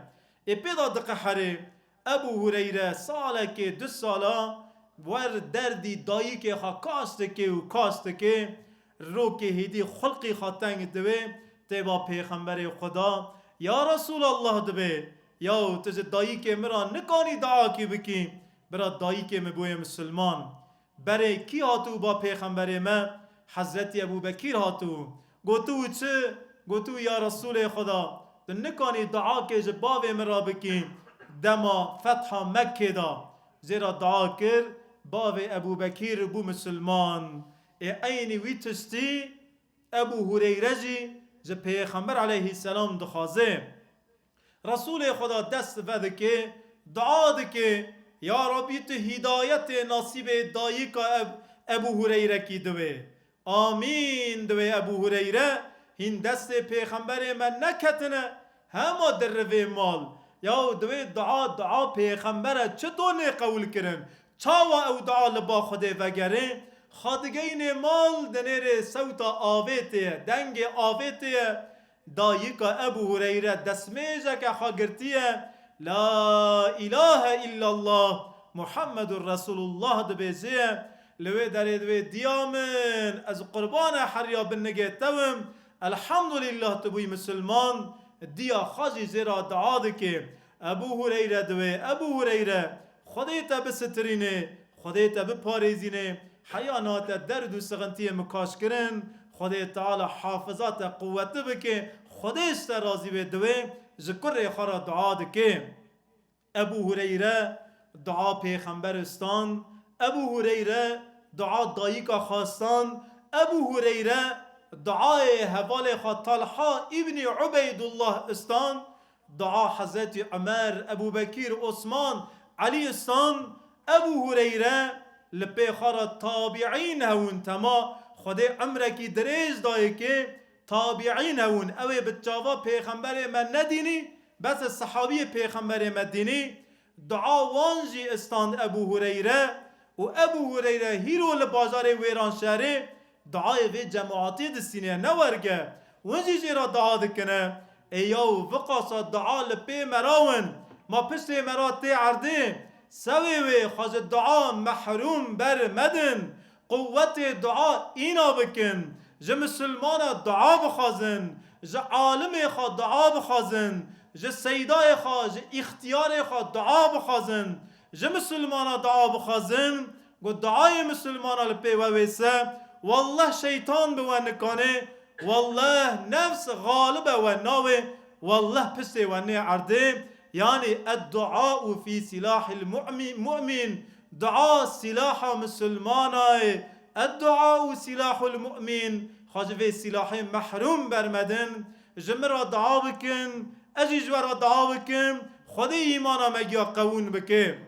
Ê pê de diqeherê. Ebû Hureyre salekê, du sala wer derdî dayikê xwe kaş dike û kaş dike. Rokê hêdî xulqî xwe teng diwê, tê ba Pêxemberê Xweda, ya Resûlallah dibê, yaw tu ji dayikê min ra nikanî duakî bikî, bira dayikê min bûye misilman. Berê kî hatibû ba Pêxemberê me? Hezretî Ebû Bekîr hatibû. Gotibû çi? Gotibû, ya Resûlê Xweda, tu nikanî duakê ji bavê min re bikî dema fetha Mekkê de. Jê re dua kir, bavê Ebû Bekîr bû misilman. Ê eynî wî tiştî Ebû Hureyre jî ji Pêxember aleyhîsselam dixwaze. Resûlê Xweda dest vedike, dua dike, ya Rabbî tu hîdayetê nasîbê dayika Eb-, Ebû Hureyrekî diwê. Amîn diwê Ebû Hureyre, hîn destê Pêxemberê me neketine, hema dirivê mal. Yaw diwê dua, dua Pêxembere çito nê qewil kirin? Çawa ew dua li ba Xwedê vegerê? Xwe digeynê mal, dinêrê sewta avê tê ye, dengê avê tê ye. Dayika Ebû Hureyre destmêjeke xwe girtiye, La îlahe îllallah, Muhammedur Resûlullah dibêje, li wê derê divê, diya min, ez qurbana heriya binigê te wim, elhamdulillah tu bûyî misilman, diya xwe jî jê re dua dike. Ebû Hureyre divê, Ebû Hureyre, Xwedê te bisitirînê, Xwedê te biparêzînê, heya niha te derd û sixintiyê min kaş kirin, Xwedê Teala hafiza te quwetli bike, Xwedê ji te razî bê, divê ji kurê xwe re dua dike. Ebû Hureyre dua Pêxember stand, Ebû Hureyre dua dayika xwe stand, Ebû Hureyre duayê hevalê xwe Talha îbnî Ubeydullah stand, Dua Hezretî Umer, Ebû Bekîr, Osman, Elî stan, Ebû Hureyre li pê xwe re tabiîn hewin, tema Xwedê emrekî dirêj dayikê, tabiîn hewin, ew ê bi çava Pêxemberê me nedînî, bes sehabiyê Pêxemberê me dînî. Dua wan jî stand Ebû Hureyre û Ebû Hureyre hîro li bajarê Wêranşerê Duayê vê cemaatê distîne ne werge. Win jî jê re dua dikine. Ê yaw, viqasa dua li pê me ra win. Ma piştê me ra tê erdê. Sewê wê xwe ji dua mehrûm ber medin. Quwetê dua îna bikin. Ji misilmana dua bixwazin. Ji alimê xwe dua bixwazin, ji seydayê xwe, ji îxtiyarê xwe dua bixwazin, ji misilmana dua bixwazin, ku duayê misilmana li pê we wêse, wallah şeytan bi we nikanê, wallah nefs xalib e we navê, wallah piştê we nê erdê, yanî edduau fî silahil mu'mi-, mu'min, dua silaha misilmana ye, edduau silahul mu'min, xwe ji vê silahê mehrûm bermedin, ji min re dua bikin, ez jî ji we re dua bikim, Xwedê îmana me giya qewûn bike.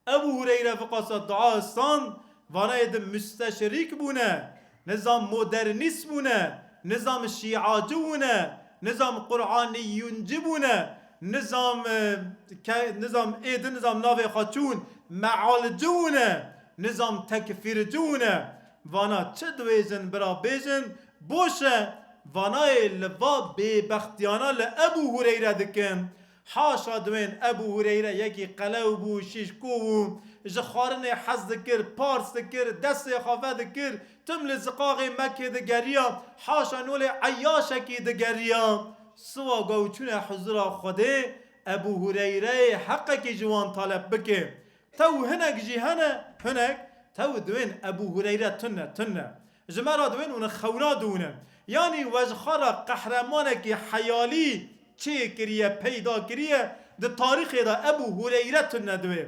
Ebû Hureyre viqasa dua stand, vanayê di musteşrîk bûne, nizam modernîst bûne, nizam şîacî bûne, nizam qur'anîyûncî bûne, nizam, e, ke-, nizam êdi, nizam navê xwe çûn, mealcî bûne, nizam tekfîrcî bûne. Vana çi dibêjin bira bêjin, boş e, vanayê li va bêbextiyana li Ebû Hureyre dikin. Haşa diwên Ebû Hureyre yekî qelew bû, şîşko bû, ji xwarinê hez dikir, pars dikir, destê xwe vedikir, tim li ziqaxê Mekkê digeriya, haşa nolê eyyaşekî digeriya. Siwa ku ew çûne huzura Xwedê, Ebû Hureyreyê heqekî ji wan taleb bike. Tew hinek jî hene, hinek, tew diwên Ebû Hureyre tune, tune. Ji me re diwên û xewna diwine. Yanî we ji xwe re qehremanekî heyalî çê kiriye, peyda kiriye, di tarîxê de Ebû Hureyre tune diwê.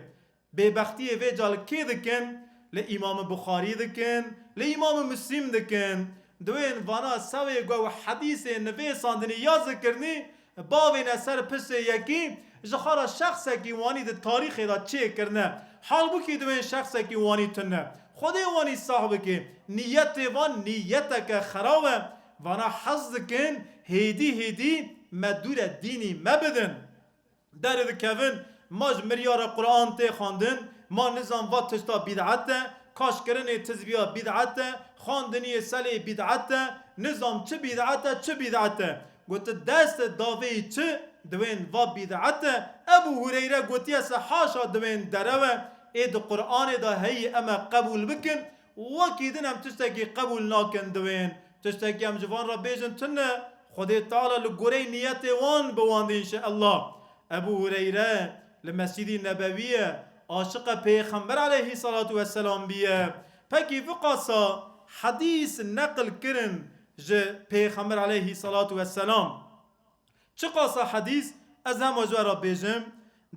Bêbextiyê vê ca li kê dikin? Li Îmam Buxarî dikin, li Îmam Muslim dikin. Diwên vana sewê ku ew hedîsê nivêsandinî ya zikirinî, bavêne ser pisê yekî, ji xwe re şexsekî wanî di tarîxê de çêkirine. Halbûkî diwên şexsekî wanî tune. Xwedê wanî sah bike. Niyetê van niyeteke xerab e. Vana hez dikin, hêdî hêdî me dûre dînî me bidin. Derdikevin, ma ji miryara Quran tê xwendin, ma nizam va tişta bîd'et e, kaşkirinê tizbiya bîd'et e, xwendiniyê selê bîd'et e, nizam çi bîd'et e, çi bîd'et e. Gotin dest davê çi, diwên va bîd'et e. Ebû Hureyre gotiye se haşa diwên derew e, ê di Quranê de heyî em e qebûl bikin, wekî din em tiştekî qebûl nakin diwên. Tiştekî em ji van re bêjin tune, Xwedê Teala li goreyê niyetê wan bi wan dê înşeellah. Ebû Hureyre li Mescîdî Nebewî ye, aşiqe Pêxember aleyhî salatu vesselam bîye. Pekî viqasa hedîs neqil kirin ji Pêxember aleyhî salatu vesselam. Çiqasa hedîs, ez hema ji we re bêjim,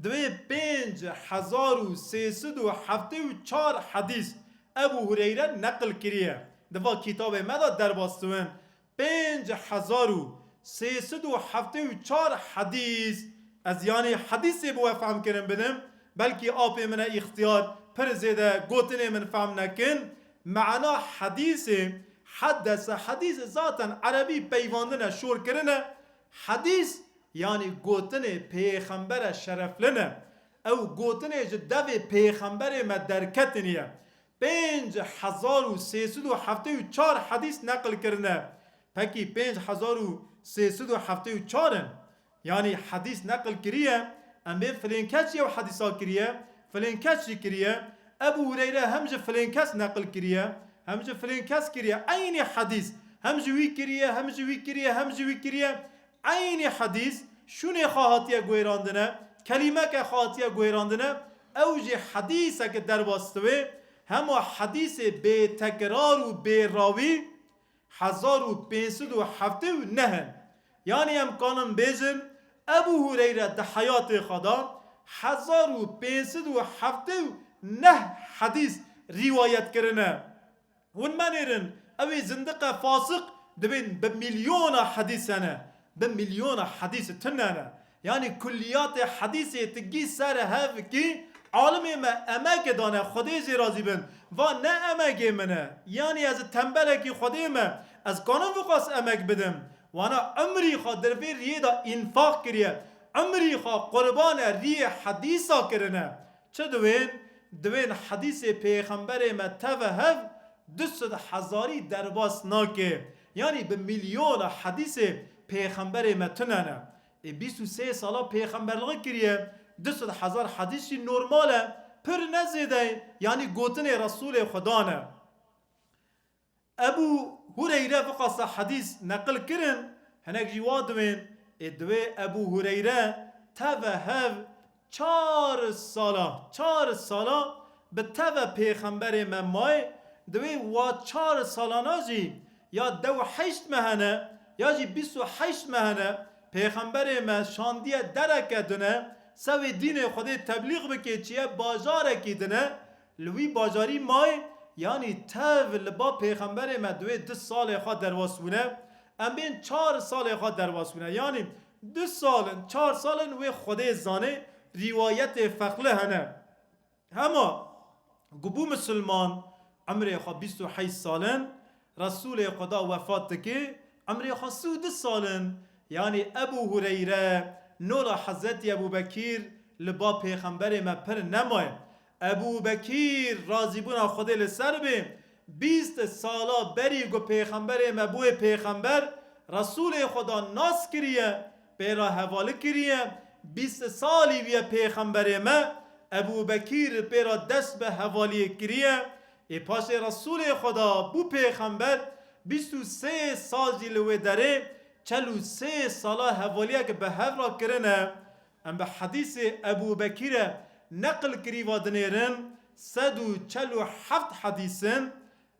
divê pênc hezar û sê sed û heftê û çar hedîs Ebû Hureyre neqil kiriye. Di va kitabê me de derbas dibin. Pênc hezar û sê sed û heftê û çar hedîs. Ez yanî hedîsê bi we fehm kirin bidim. Belkî apê min e îxtiyar, pir zêde gotinê min fehm nekin. Me'na hedîsê, heddese hedîs zaten erebî peyvandin e, şor kirin e. Hedîs, yanî gotinê pêxembere şereflin e. Ew gotinê ji devê pêxemberê me derketinî ye. Pênc hezar û sê sed û heftê û çar hedîs neqil kirine. Pekî pênc hezar û sê sed û heftê û çar in. Yanî hedîs neqil kiriye, em bên filên kes jî ew hedîsa kiriye, filên kes jî kiriye. Ebû Hureyre hem ji filên kes neqil kiriye, hem ji filên kes kiriye. Eynî hedîs, hem ji wî kiriye, hem ji wî kiriye, hem ji wî kiriye. Eynî hedîs, şûnê xwe hatiye guêrandine, kelîmeke xwe hatiye guêrandine, ew jî hedîseke derbas dibe, hema hedîsê bêtekrar û bêrawî hezar û pênc sed û heftê û neh in. Yanî em kanin bêjin, Ebû Hureyre di heyatê xwe de hezar û pênc sed û heftê û neh hedîs rîwayet kirine. Hûn menêrin, ew ê zindiqe fasiq dibên bi milyona hedîs hene. Bi milyona hedîs tune ne. Yanî kulliyatê hedîsê tu gî ser hev kî alimê me emeke dane, Xwedê jê razî bin. Va ne emegê min e. Yanî ez tembelekî Xwedê me. Ez kanim viqas emek bidim. Wana emrî xwe di vê riyê de înfaq kiriye. Emrî xwe qurbane riyê hedîsa kirine. Çi diwên? Diwên hedîsê pêxemberê me teve hev du sed hezarî derbas nake. Yanî bi milyona hedîsê pêxemberê me tune ne. Ê bîst û sê sala pêxemberliği kiriye, du sed hezar hedîs jî normal e. Pir ne zêde ye. Yanî gotinê Resûlê Xuda ne. Ebû Hureyre viqasa hedîs neqil kirin, Hinek jî wa diwên, ê diwê Ebû Hureyre teve hev çar sala, çar sala bi teve pêxemberê me mayê, diwê wa çar salana jî ya dew heşt meh hene, ya jî bîst û heşt meh hene, pêxemberê me şandiye dereke dine, sewê dînê Xwedê teblîx bike çiye bajarekî dine, li wî bajarî mayê, yanî tev li ba pêxemberê me diwê du salê xwe derwas bûne, em bên çar salê xwe derwas bûne. Yanî du sal in, çar sal in wê Xwedê zanê, rîwayetê fexli hene. Hema ku bû misilman, emrê xwe bîst û heşt sal in, Resûlê Xweda wefat dike, emrê xwe sî û du sal in. Yanî Ebû Hureyre, nola Hezretî Ebû Bekîr li ba pêxemberê me pir nemaye. Ebû Bekîr, razîbûna Xwedê li ser bê, bîst sala berî ku pêxemberê me bûye pêxember, Resûlê Xweda nas kiriye, pê re hevalî kiriye, bîst salî bûye pêxemberê me, Ebû Bekîr pê re dest bi hevaliyê kiriye. Ê paşê Resûlê Xweda bû pêxember, bîst û sê sal jî li wê derê, çel û sê sala hevaliyek bi hev re kirine. Em bi hedîsê Ebû Bekîre neqil kirî va dinêrin, sed û çel û heft hedîs in.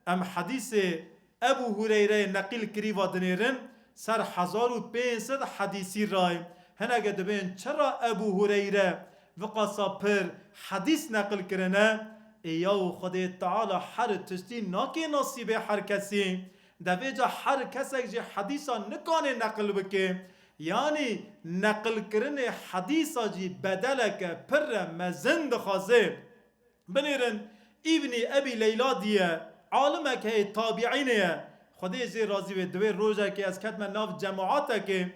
Em hedîsê Ebû Hureyreyê neqîl kirî va dinêrin, ser hezar û pênc sed hedîsî ray. Hineke dibên çira Ebû Hureyre viqasa pir hedîs neqil kirine? Ê yaw Xwedê Teala her tiştî nake nasîbê her kesî. Devêca her kesek jî hedîsa nikanê neqil bike. Yanî neqilkirinê hedîsa jî bedeleke pir re mezin dixwaze. Binêrin, Îbnî Ebî Leyla diye, alimek heye, tabiînê ye. Xwedê jê razî wê, diwê rojekê ez ketime nav cemaetekê,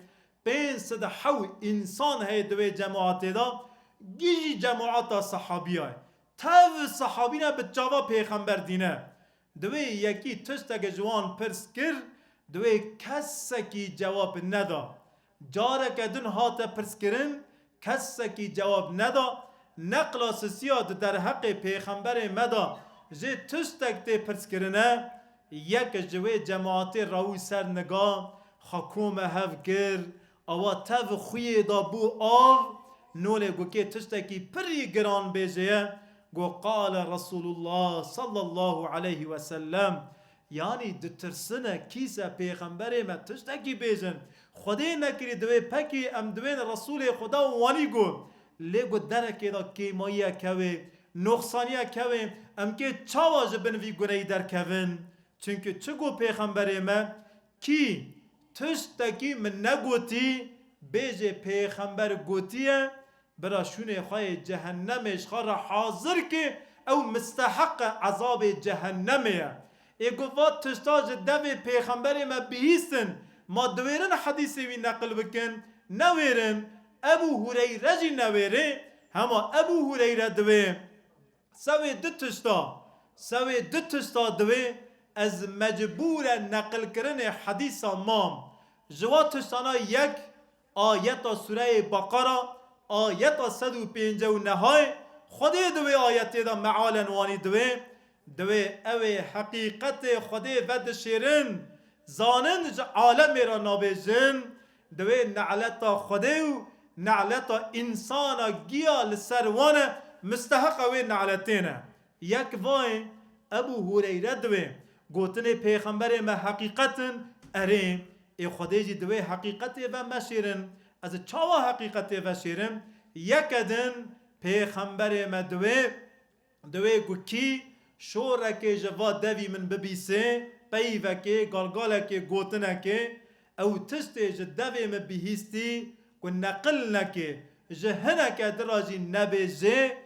pênc sed hew însan heye di wê cemaetê de, gijî cemaeta sehabî ye. Tev sehabî ne bi çava pêxember dîne. Di wê yekî tişteke ji wan pirs kir, di wê kesekî cewab neda. Careke din hate pirskirin, kesekî cewab neda. Neqla sisiya di derheqê pêxemberê me de jê tiştek tê pirskirine, yek ji wê cemaetê rawî ser niga, xwe kome hev kir, awa tev xuyê de bû av, nolê gokê tiştekî pirî giran bêje ye, got, Qale Resulullah sallallahu aleyhi ve sellem. Yanî ditirsine kîse pêxemberê me tiştekî bêjin. Xwedê nekirî di wê pekî em di wên Resûlê Xweda wanî got. Lê got derekê de kêmayiyek hewê, noxsaniyek hewê, em kê çawa ji bin vî guneyî derkevin? Çimkî çi got pêxemberê me? Kî tiştekî min negotî, bêjê pêxember gotiye, bira şûnê xwe yê cehennemê ji xwe re hazir ke, ew misteheqe ezabê cehennemê ye. Ê ku va tişta ji devê pêxemberê me bihîstin, ma diwêrin hedîsê wî neqil bikin? Newêrin. Ebû Hureyre jî newêrê, hema Ebû Hureyre diwê. Sewê du tişta, sewê du tişta diwê ez mecbûre neqilkirinê hedîsa mam. Ji wa tiştana yek, ayeta Sureyê Beqara, ayeta sed û pêncî û nehayê, Xwedê di wê ayetê de mealen wanî diwê, diwê ew ê heqîqetê Xwedê vedişêrin, zanin ji alemê re nabêjin, di wê neleta Xwedê û neleta însana giya li ser wan e, misteheqa wê neletê ne. Yek vayê Ebû Hureyre diwê, gotinê pêxemberê me heqîqet in, erê, ê Xwedê jî di wê heqîqetê ve meşêrin. Ez ê çawa heqîqetê veşêrim? Yeke din pêxemberê me diwê, diwê ku kî şorekê ji va devî min bibîsê, peyvekê, galgalekê, gotinekê, ew tiştê ji devê min bihîstî ku neqil neke, ji hineke din re jî nebêje,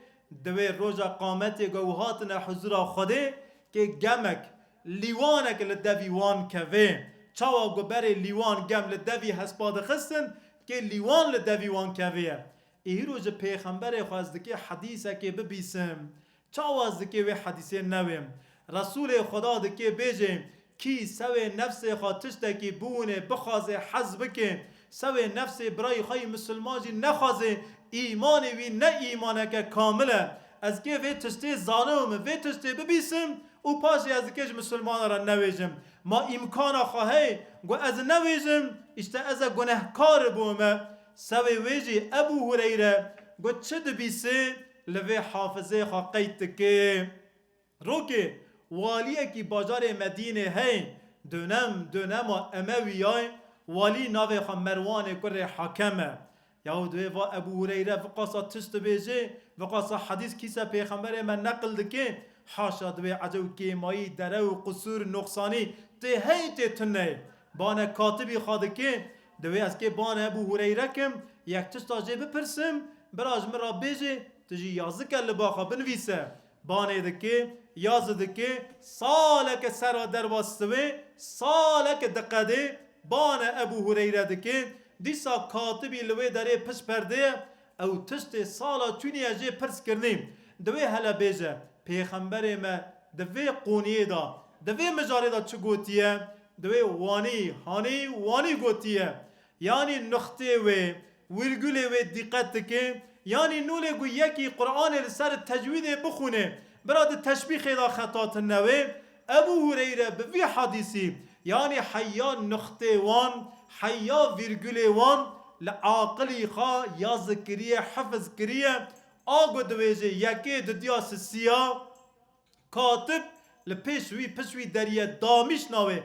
di wê roja qametê ku ew hatine huzura Xwedê, kê gemek, lîwanek li devî wan kevê. Çawa ku berê lîwan gem li devî hespa dixistin, kê lîwan li devî wan kevê ye. Ê hîro ji pêxemberê xwe ez dikê hedîsekê bibîsim. Çawa ez dikê wê hedîsê newêm? Resûlê Xweda dikê bêjê, kî sewê nefsê xwe tiştekî biwûnê, bixwazê, hez bike, sewê nefsê birayî xwe yî misilman jî nexwazê, îmanê wî ne îmaneke kamil e. Ez kê vê tiştê zanim, vê tiştê bibîsim û paşê ez dikê ji misilmanan re newêjim. Ma îmkana xwe heye ku ez newêjim, Îşte ez e gunehkar bûme. Sewê wê jî Ebû Hureyre got, çi dibîsê, li vê hafizê xwe qeyd dike. Rokê waliyekî bajarê Medînê heye, dönem, dönema Emewiyayê, walî navê xwe Merwanê kurê Hakem e. Yahu divê va Ebû Hureyre viqasa tişt dibêje, viqasa hedîs kîse pêxemberê me neqil dike, haşa divê ecew kêmayî, dere û qusûr, noqsanî tê heyî tê tune ye. Bane katibî xwe dike, divê ez kê bane Ebû Hureyre kim, yek tişta jê bipirsim, bira ji min re bêje, tu jî yazike li ba xwe binivîse. Banê dike, yazî dike, saleke sera derva sivê, saleke diqedê, bane Ebû Hureyre dike, dîsa katibî li wê derê pişt perdê ye, ew tiştê sala çûnî ye jê pirs kirinî. Divê hele bêje, pêxemberê me di vê qoniyê de, di vê mijarê de çi gotiye? Divê wanî, hanî, wanî gotiye. Yanî nuxtê wê, wîrgulê wê dîqet dike, yanî nûlê ku yekî Qur'anê li ser tecwîdê bixwîne, bira di teşbîxê de xeta tune wê, Ebû Hureyre bi vî hedîsî, yanî heya nuxtê wan, heya vîrgulê wan li aqilî xwe yazî kiriye, hifiz kiriye, a ku divêje yekê didiya sisiya, katib li pêş wî, pişt wî deriye, damîşna wê,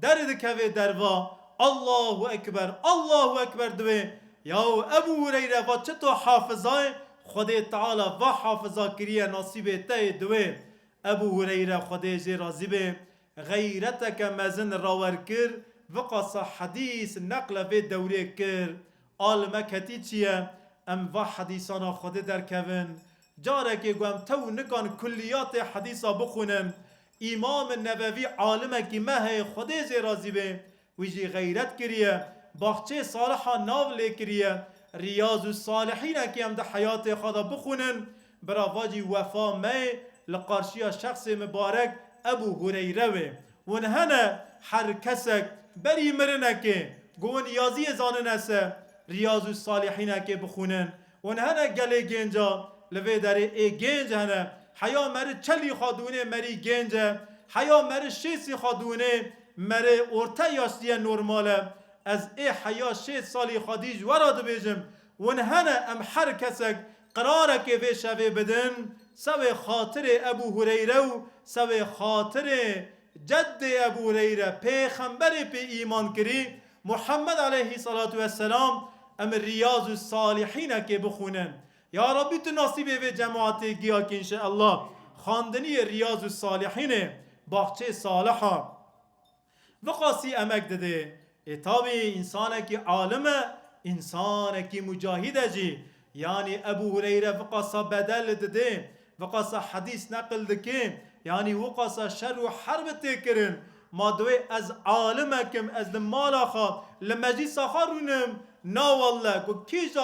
derê dikeve derva, Allahu Ekber, Allahu Ekber divê. Yahu Ebû Hureyre va çito hafiza ye, Xwedê Teala va hafiza kiriye, nasîbê te ye divê. Ebû Hureyre, Xwedê jê razî be, xeyreteke mezin rawer kir, viqasa hedîs neqle vê dewrê kir. Alime ketî çi ye? Em va hedîsana Xwedê derkevin. Carekê ku em tew nikan kulliyatê hedîsa bixwînin, Îmam Nevevî alimekî me heye, Xwedê jê razî be, wî jî xeyret kiriye, baxçê Saliha nav lê kiriye, Riyaz û Salihînekî em di heyatê xwe de bixwînin, bira va jî wefa me ye li qarşiya şexsê mibarek Ebû Hureyre wê. Hûn hene her kesek berî mirinekê ku hûn yaziyê zanine se, Riyaz û Salihînekê bixwînin. Hûn hene gelê gênca li vê derê ê gênc hene. Heya meri çelî xwe dûnê merî gênc e. Heya meri şêsî xwe dûnê meri orte yaştiye normal e. Ez ê heya şêst salî xwedî ji we re dibêjim, hûn hene em her kesek qirarekê vê şevê bidin, sewê xatirê Ebû Hureyre û sewê xatirê ceddê Ebû Hureyre, pêxemberê pê îman kirî, Muhammed aleyhissalatu vesselam, em Riyaz û Salihînekê bixwînin. Ya Rabbî, tu nasîbê vê cemaatê giya kî înşeallah. Xwendiniyê Riyaz û Salihînê, baxçê Saliha. Viqasî emek didê. Ê tabî, însanekî alim e, însanekî mucahîd e jî. Yanî Ebû Hureyre viqasa bedel didê, viqasa hedîs neqil dike, yanî wiqasa şer û herb tê kirin. Ma divê ez alimek im, ez li mala xwe, li meclîsa xwe rûnim? Na welle, ku kîja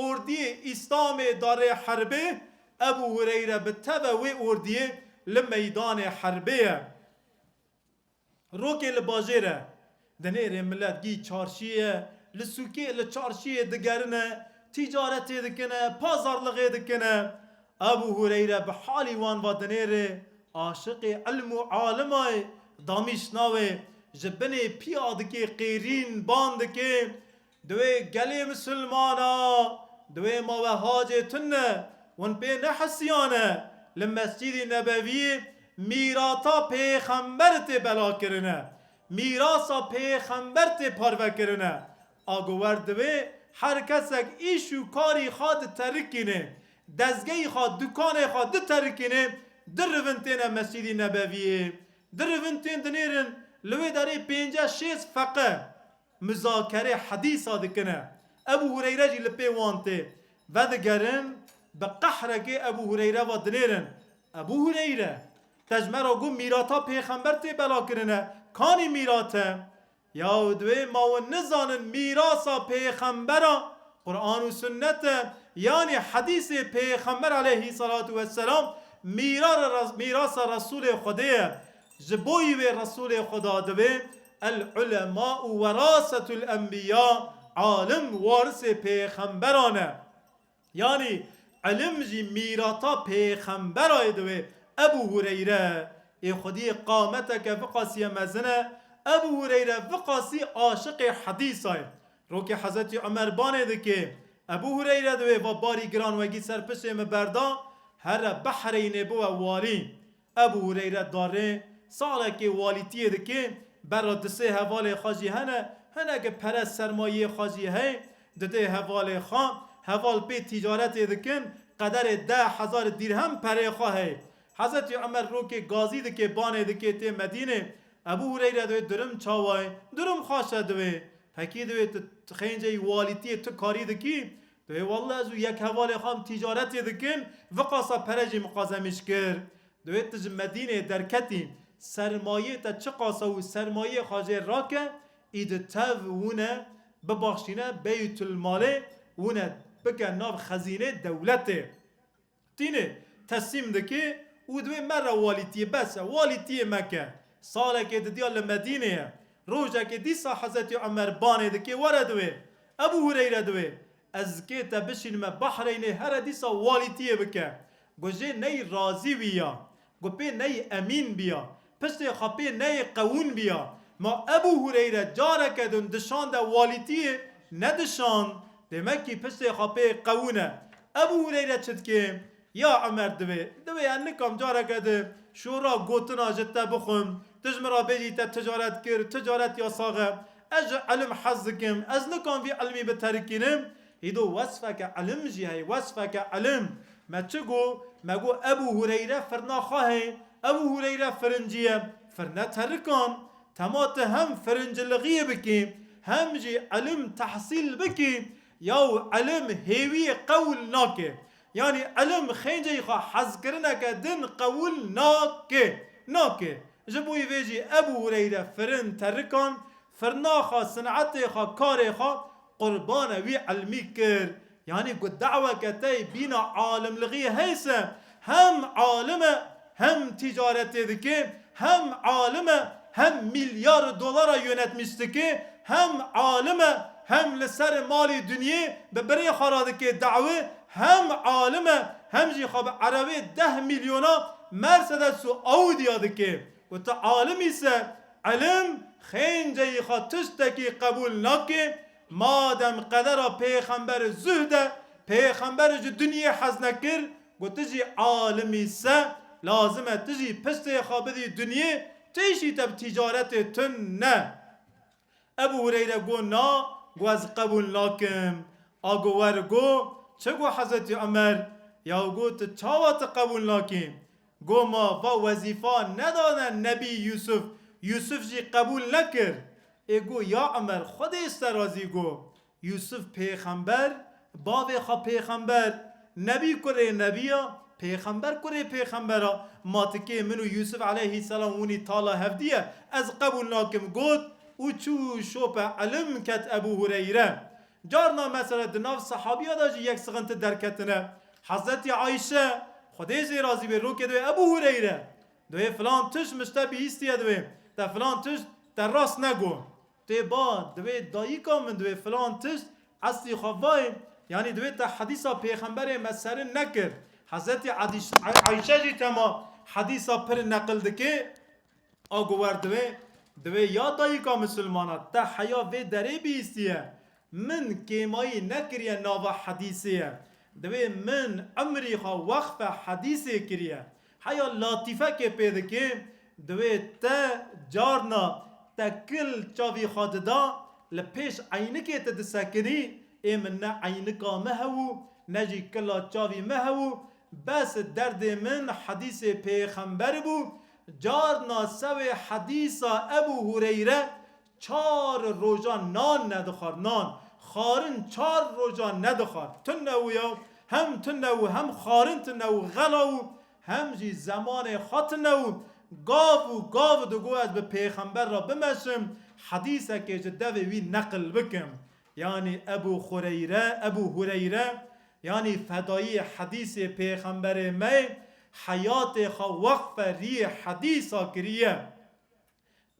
ordiyê Îslamê darê herbê, Ebû Hureyre bi teve wê ordiyê li meydanê herbê ye. Rokê li bajêr e. Dinêrê milet gî çarşiyê ye, li sûkê, li çarşiyê digerine, tîcaretê dikine, pazarlixê dikine. Ebû Hureyre bi halî wan va dinêrê, aşiqê ilm û alimayê, damîşna wê, ji binê piya dikê qêrîn, ban dikê. Divê gelê misilmana, divê ma we hacê tune, hûn pê nehisiyane, li Mescîdî Nebewiyê mîrata pêxember tê bela kirine, mîrasa pêxember tê parve kirine. A ku wer divê her kesek îş û karî xwe diterikîne, dezgehî xwe, dukanê xwe diterikîne, dirivin têne Mescîdî Nebewiyê, dirivin tên dinêrin, li wê derê pênce şêst feqe muzakerê hedîsa dikine. Ebû Hureyre jî li pê wan tê. Vedigerin, bi qehrekê Ebû Hureyre va dinêrin, Ebû Hureyre, te ji me re got mîrata pêxember tê bela kirine. Kanî mîrat e? Yaw divê ma hûn nizanin mîrasa pêxembera Quran û sunnet e, yanî hedîsê pêxember aleyhî salatu vesselam mîrara res-, mîrasa Resûlê Xwedê ye. Ji bo yî wê Resûlê Xweda divê, "El ulemâ'u werâsetul enbiyâ", alim warisê pêxemberan e. Yanî ilim jî mîrata pêxemberayê divê. Ebû Hureyre, ê xwediyê qameteke viqasiye mezin e, Ebu Hureyre viqasî aşiqê hedîsa ye. Rokê Hezretî Umer banê dike. Ebu Hureyre diwê va barî giran wegî ser piştê min berda, here Behreynê biwe walî. Ebu Hureyre darê salekê walîtiyê dike, berra di sê hevalê xwe jî hene, hineke pere sermayiyê xwe jî heye, didê hevalê xwe, heval pê tîcaretê dikin, qederê deh hezar dîrhem perê xwe heye. Hezretî Umer rokê gazî dike, banê dike tê Medînê. Ebu Hureyre diwê durum çawa ye? Durum xweş e diwê. Pekî diwê tu xênceyî walîtiyê tu karî dikî? Diwê welle ez û yek hevalê xwe em tîcaretê dikin, viqasa pere jî miqazemîş kir. Diwê tu ji Medînê derketî, sermayê te çiqasa û sermayê xwe jê rake, î di tev wune bibaxşîne Beytül Malê, wune bike nav xezînê dewletê. Tînê teslîm dikê û diwê mere walîtiyê, bes e, walîtiyê meke. Salekê didiya li Medînê ye. Rojekê dîsa Hezretî Umer banê dikê, were diwê. Ebu Hureyre diwê. Ez kê te bişînime Bahreynê, here dîsa walîtiyê bike. Go jê ney razî wî ya. Go pê ney emîn biya. Piştê xwe pê neyê qewûn biya. Ma Ebu Hureyre careke din dişande walîtiyê nedişand. Demek kî piştê xwe pê qewûn e. Ebu Hureyre çi dike? Ya Umer divê, divê ez nikam careke di şora gotina ji te bixwim. Tu ji min re bêjî te ticaret kir, ticaret yasax e. Ez ji ilim hez dikim. Ez nikam vî ilmî biterikînim. Hîdo wesfeke ilim jî heye, wesfeke ilim. Me çi got? Me got Ebu Hureyre firna xwe heye. Ebu Hureyre firincî ye. Firne terikan. Tema tu hem firincilixiyê bikî, hem jî ilim tehsîl bikî, yaw ilim hêviyê qewil nake. Yanî ilim xênceyî xwe hezkirineke din qewil nake. Nake. Ji bo vê jî Ebu Hureyre firin terikan, firna xwe, sinetê xwe, karê xwe qurbana wî ilmî kir. Yanî ku daweke te bîna alimlixî heyse, hem alim e, hem ticaretê dike, hem alim e, hem milyar dolara yönetmiş dike, hem alim e, hem li ser malî dinyê bi birê xwe re dike dawî, hem alim e, hem jî xwe bi erebê deh milyona Mercedes û Audiya dike. Û tu alim îse, ilim xênceyî xwe tiştekî qebûl nake, madem qedera pêxember zuhd e, pêxember ji dinyê hez nekir, got tu jî alim îse, lazim e tu jî piştê xwe bidî dinyê, tu jî te bi tîcaretê tune. Ebu Hureyre got na, got ez qebûl nakim. A got wer got, çi got Hezretî Umer? Ya got tu çawa tu qebûl nakî? Got ma va wezîfa nedane Nebî Yûsuf, Yûsuf jî qebûl nekir. Ê got ya Umer, Xwedê ji te razî got. Yûsuf pêxember, bavê xwe pêxember, Nebî kurê Nebî ya, pêxember kurê pêxember a. Ma tikê min û Yûsuf aleyhîselam hûnî tala hevdî ye, ez qebûl nakim got û çû şope ilim ket Ebû Hureyre. Carna mesela di nav sehabiya de jî yek sixinti derketine. Hezretî Ayşe, Xwedê jê razî bê, rokê diwê Ebû Hureyre, diwê filan tişt min ji te bihîstiye diwê, te filan tişt te rast negot. Tê ba, divê dayika min, divê filan tişt, eslî xwe vayê, yanî divê te hedîsa pêxemberê me serin nekir. Hezretî Edîş-, Ay-, Ayşe jî tema hedîsa pir neqil dike, a got wer divê, divê ya dayika misilmana, te heya vê derê bihîstiye. Min kêmayî nekiriye nava hedîsê ye. Divê min emrî xwe weqfe hedîsê kiriye. Heya latîfekê pê dike, divê te carna te kil çavî xwe dida, li pêş eynikê tu disekinî, ê min ne eynika me hebû, ne jî kila çavî me hebû, bes derdê min hedîsê pêxember bû, carna sewê hedîsa Ebû Hureyre, çar rojan nan nedixwar, nan. Xarin çar rojan nedixwar. Tune û ya, hem tune û hem xarin tune û xela û hem jî zemanê xwe tune û gav û gav digot ez bi pêxember re bimeşim, hedîsekê ji devê wî neqil bikim. Yanî Ebû Xureyre, Ebû Hureyre, yanî fedayî hedîsê pêxemberê me, heyatê xwe weqfe rîyê hedîsa kiriye.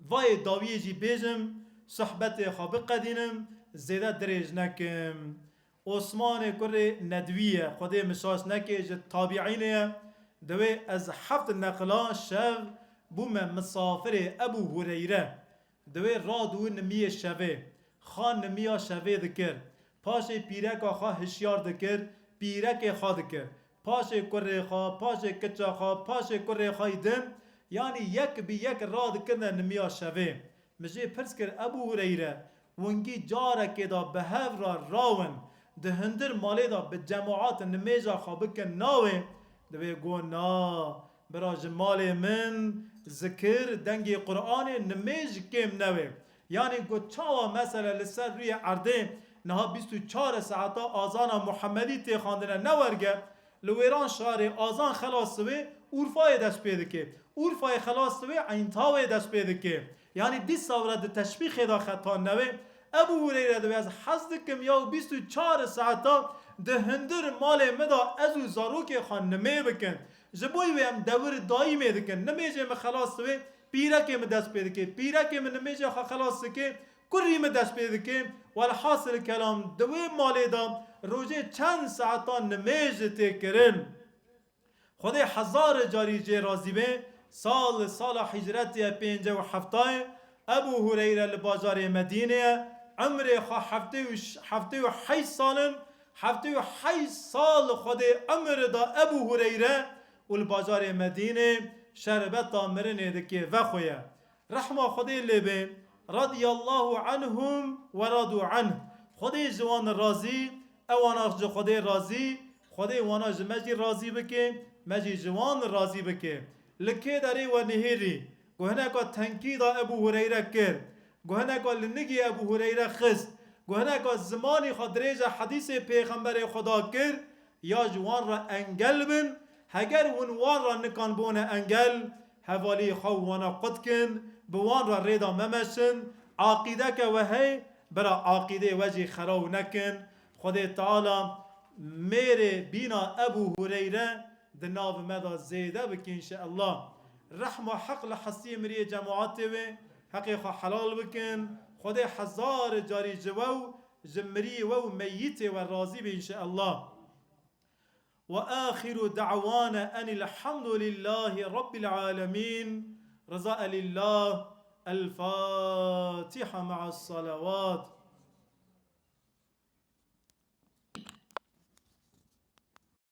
Vayê dawiyê jî bêjim, sohbetê xwe biqedînim, zêde dirêj nekim. Osmanê kurê Nedwî ye, Xwedê min şaş neke, ji tabiînê ye. Divê ez heft neqila şev bûme misafirê Ebû Hureyre. Divê rad û nimiyê şevê, xan nimiya şevê dikir. Paşê pîreka xwe hişyar dikir, pîrekê xwe dikir. Paşê kurê xwe, paşê kiça xwe, paşê kurê xwe yî din, yanî yek bi yek radikirine nimiya şevê. Min jê pirs kir, Ebû Hureyre, wingî carekê de bi hev re rawin, di hundir malê de bi cemaat nimêja xwe bikin navê? Divê got, na, bira ji malê min zikir, dengê Qur'anê, nimêj kêm newê. Yanî got, çawa mesele li ser rûyê erdê niha bîst û çar saeta azana Muhemmedî tê xwendine ne werge, li wêran şarê azan xelas divê Urfayê dest pê dike. Urfayê xelas divê Eyn Tawê dest pê dike. Yanî dîsa were di teşbîxê de xetan newê. Ebû Hureyre divê, ez hez dikim ya bîst û çar saeta di hundir malê min de ez û zarokê xwe nimê bikin. Ji bo wê em dewir daîmê dikin. Nimêjê min xelas divê, pîrekê min dest pê dike. Pîrekê min nimêjê xwe xelas dike. Kurî min dest pê dike. Welhasil kelam, di wê malê de rojê çend saetan nimêj tê kirin. Xwedê hezar carî jê razî be, sal sala hicretê ye pêncî û heftayê, Ebû Hureyre li bajarê Medînê ye, emrê xwe heftê û ş-, heftê û heşt sal in, heftê û heşt sal Xwedê emr da Ebû Hureyre û li bajarê Medînê şerbeta mirinê dike vexwe ye. Rehma Xwedê lê be, radiyallahu anhum ve radu anh. Xwedê ji wan razî, ewana ji Xwedê razî, Xwedê wana ji me jî razî bike, me jî ji wan razî bike. Li kê derê we nihêrî, ku hineka tenkîda Ebû Hureyre kir, ku hineka li nigî Ebû Hureyre xist, ku hineka zimanî xwe dirêja hedîsê Pêxemberê Xweda kir, ya ji wan re engel bin, heger hûn wan re nikan bûne engel, hevalî xwe û wana qut kin, bi wan re rê de memeşin, aqîdeke we hey, bira aqîdê we jî xeraw nekin. Xwedê Teala mêrê bîna Ebû Hureyre di nav me de zêde bike înşeallah. Rehma Heq li hestiyê miriyê cemaatê wê, Heqê xwe helal bikin. Xwedê hezar carî ji we û ji mirî we û meyîtê we razî be înşeallah. وآخر دعوانا أن الحمد لله رب العالمين. رضا لله. الفاتحة مع الصلوات.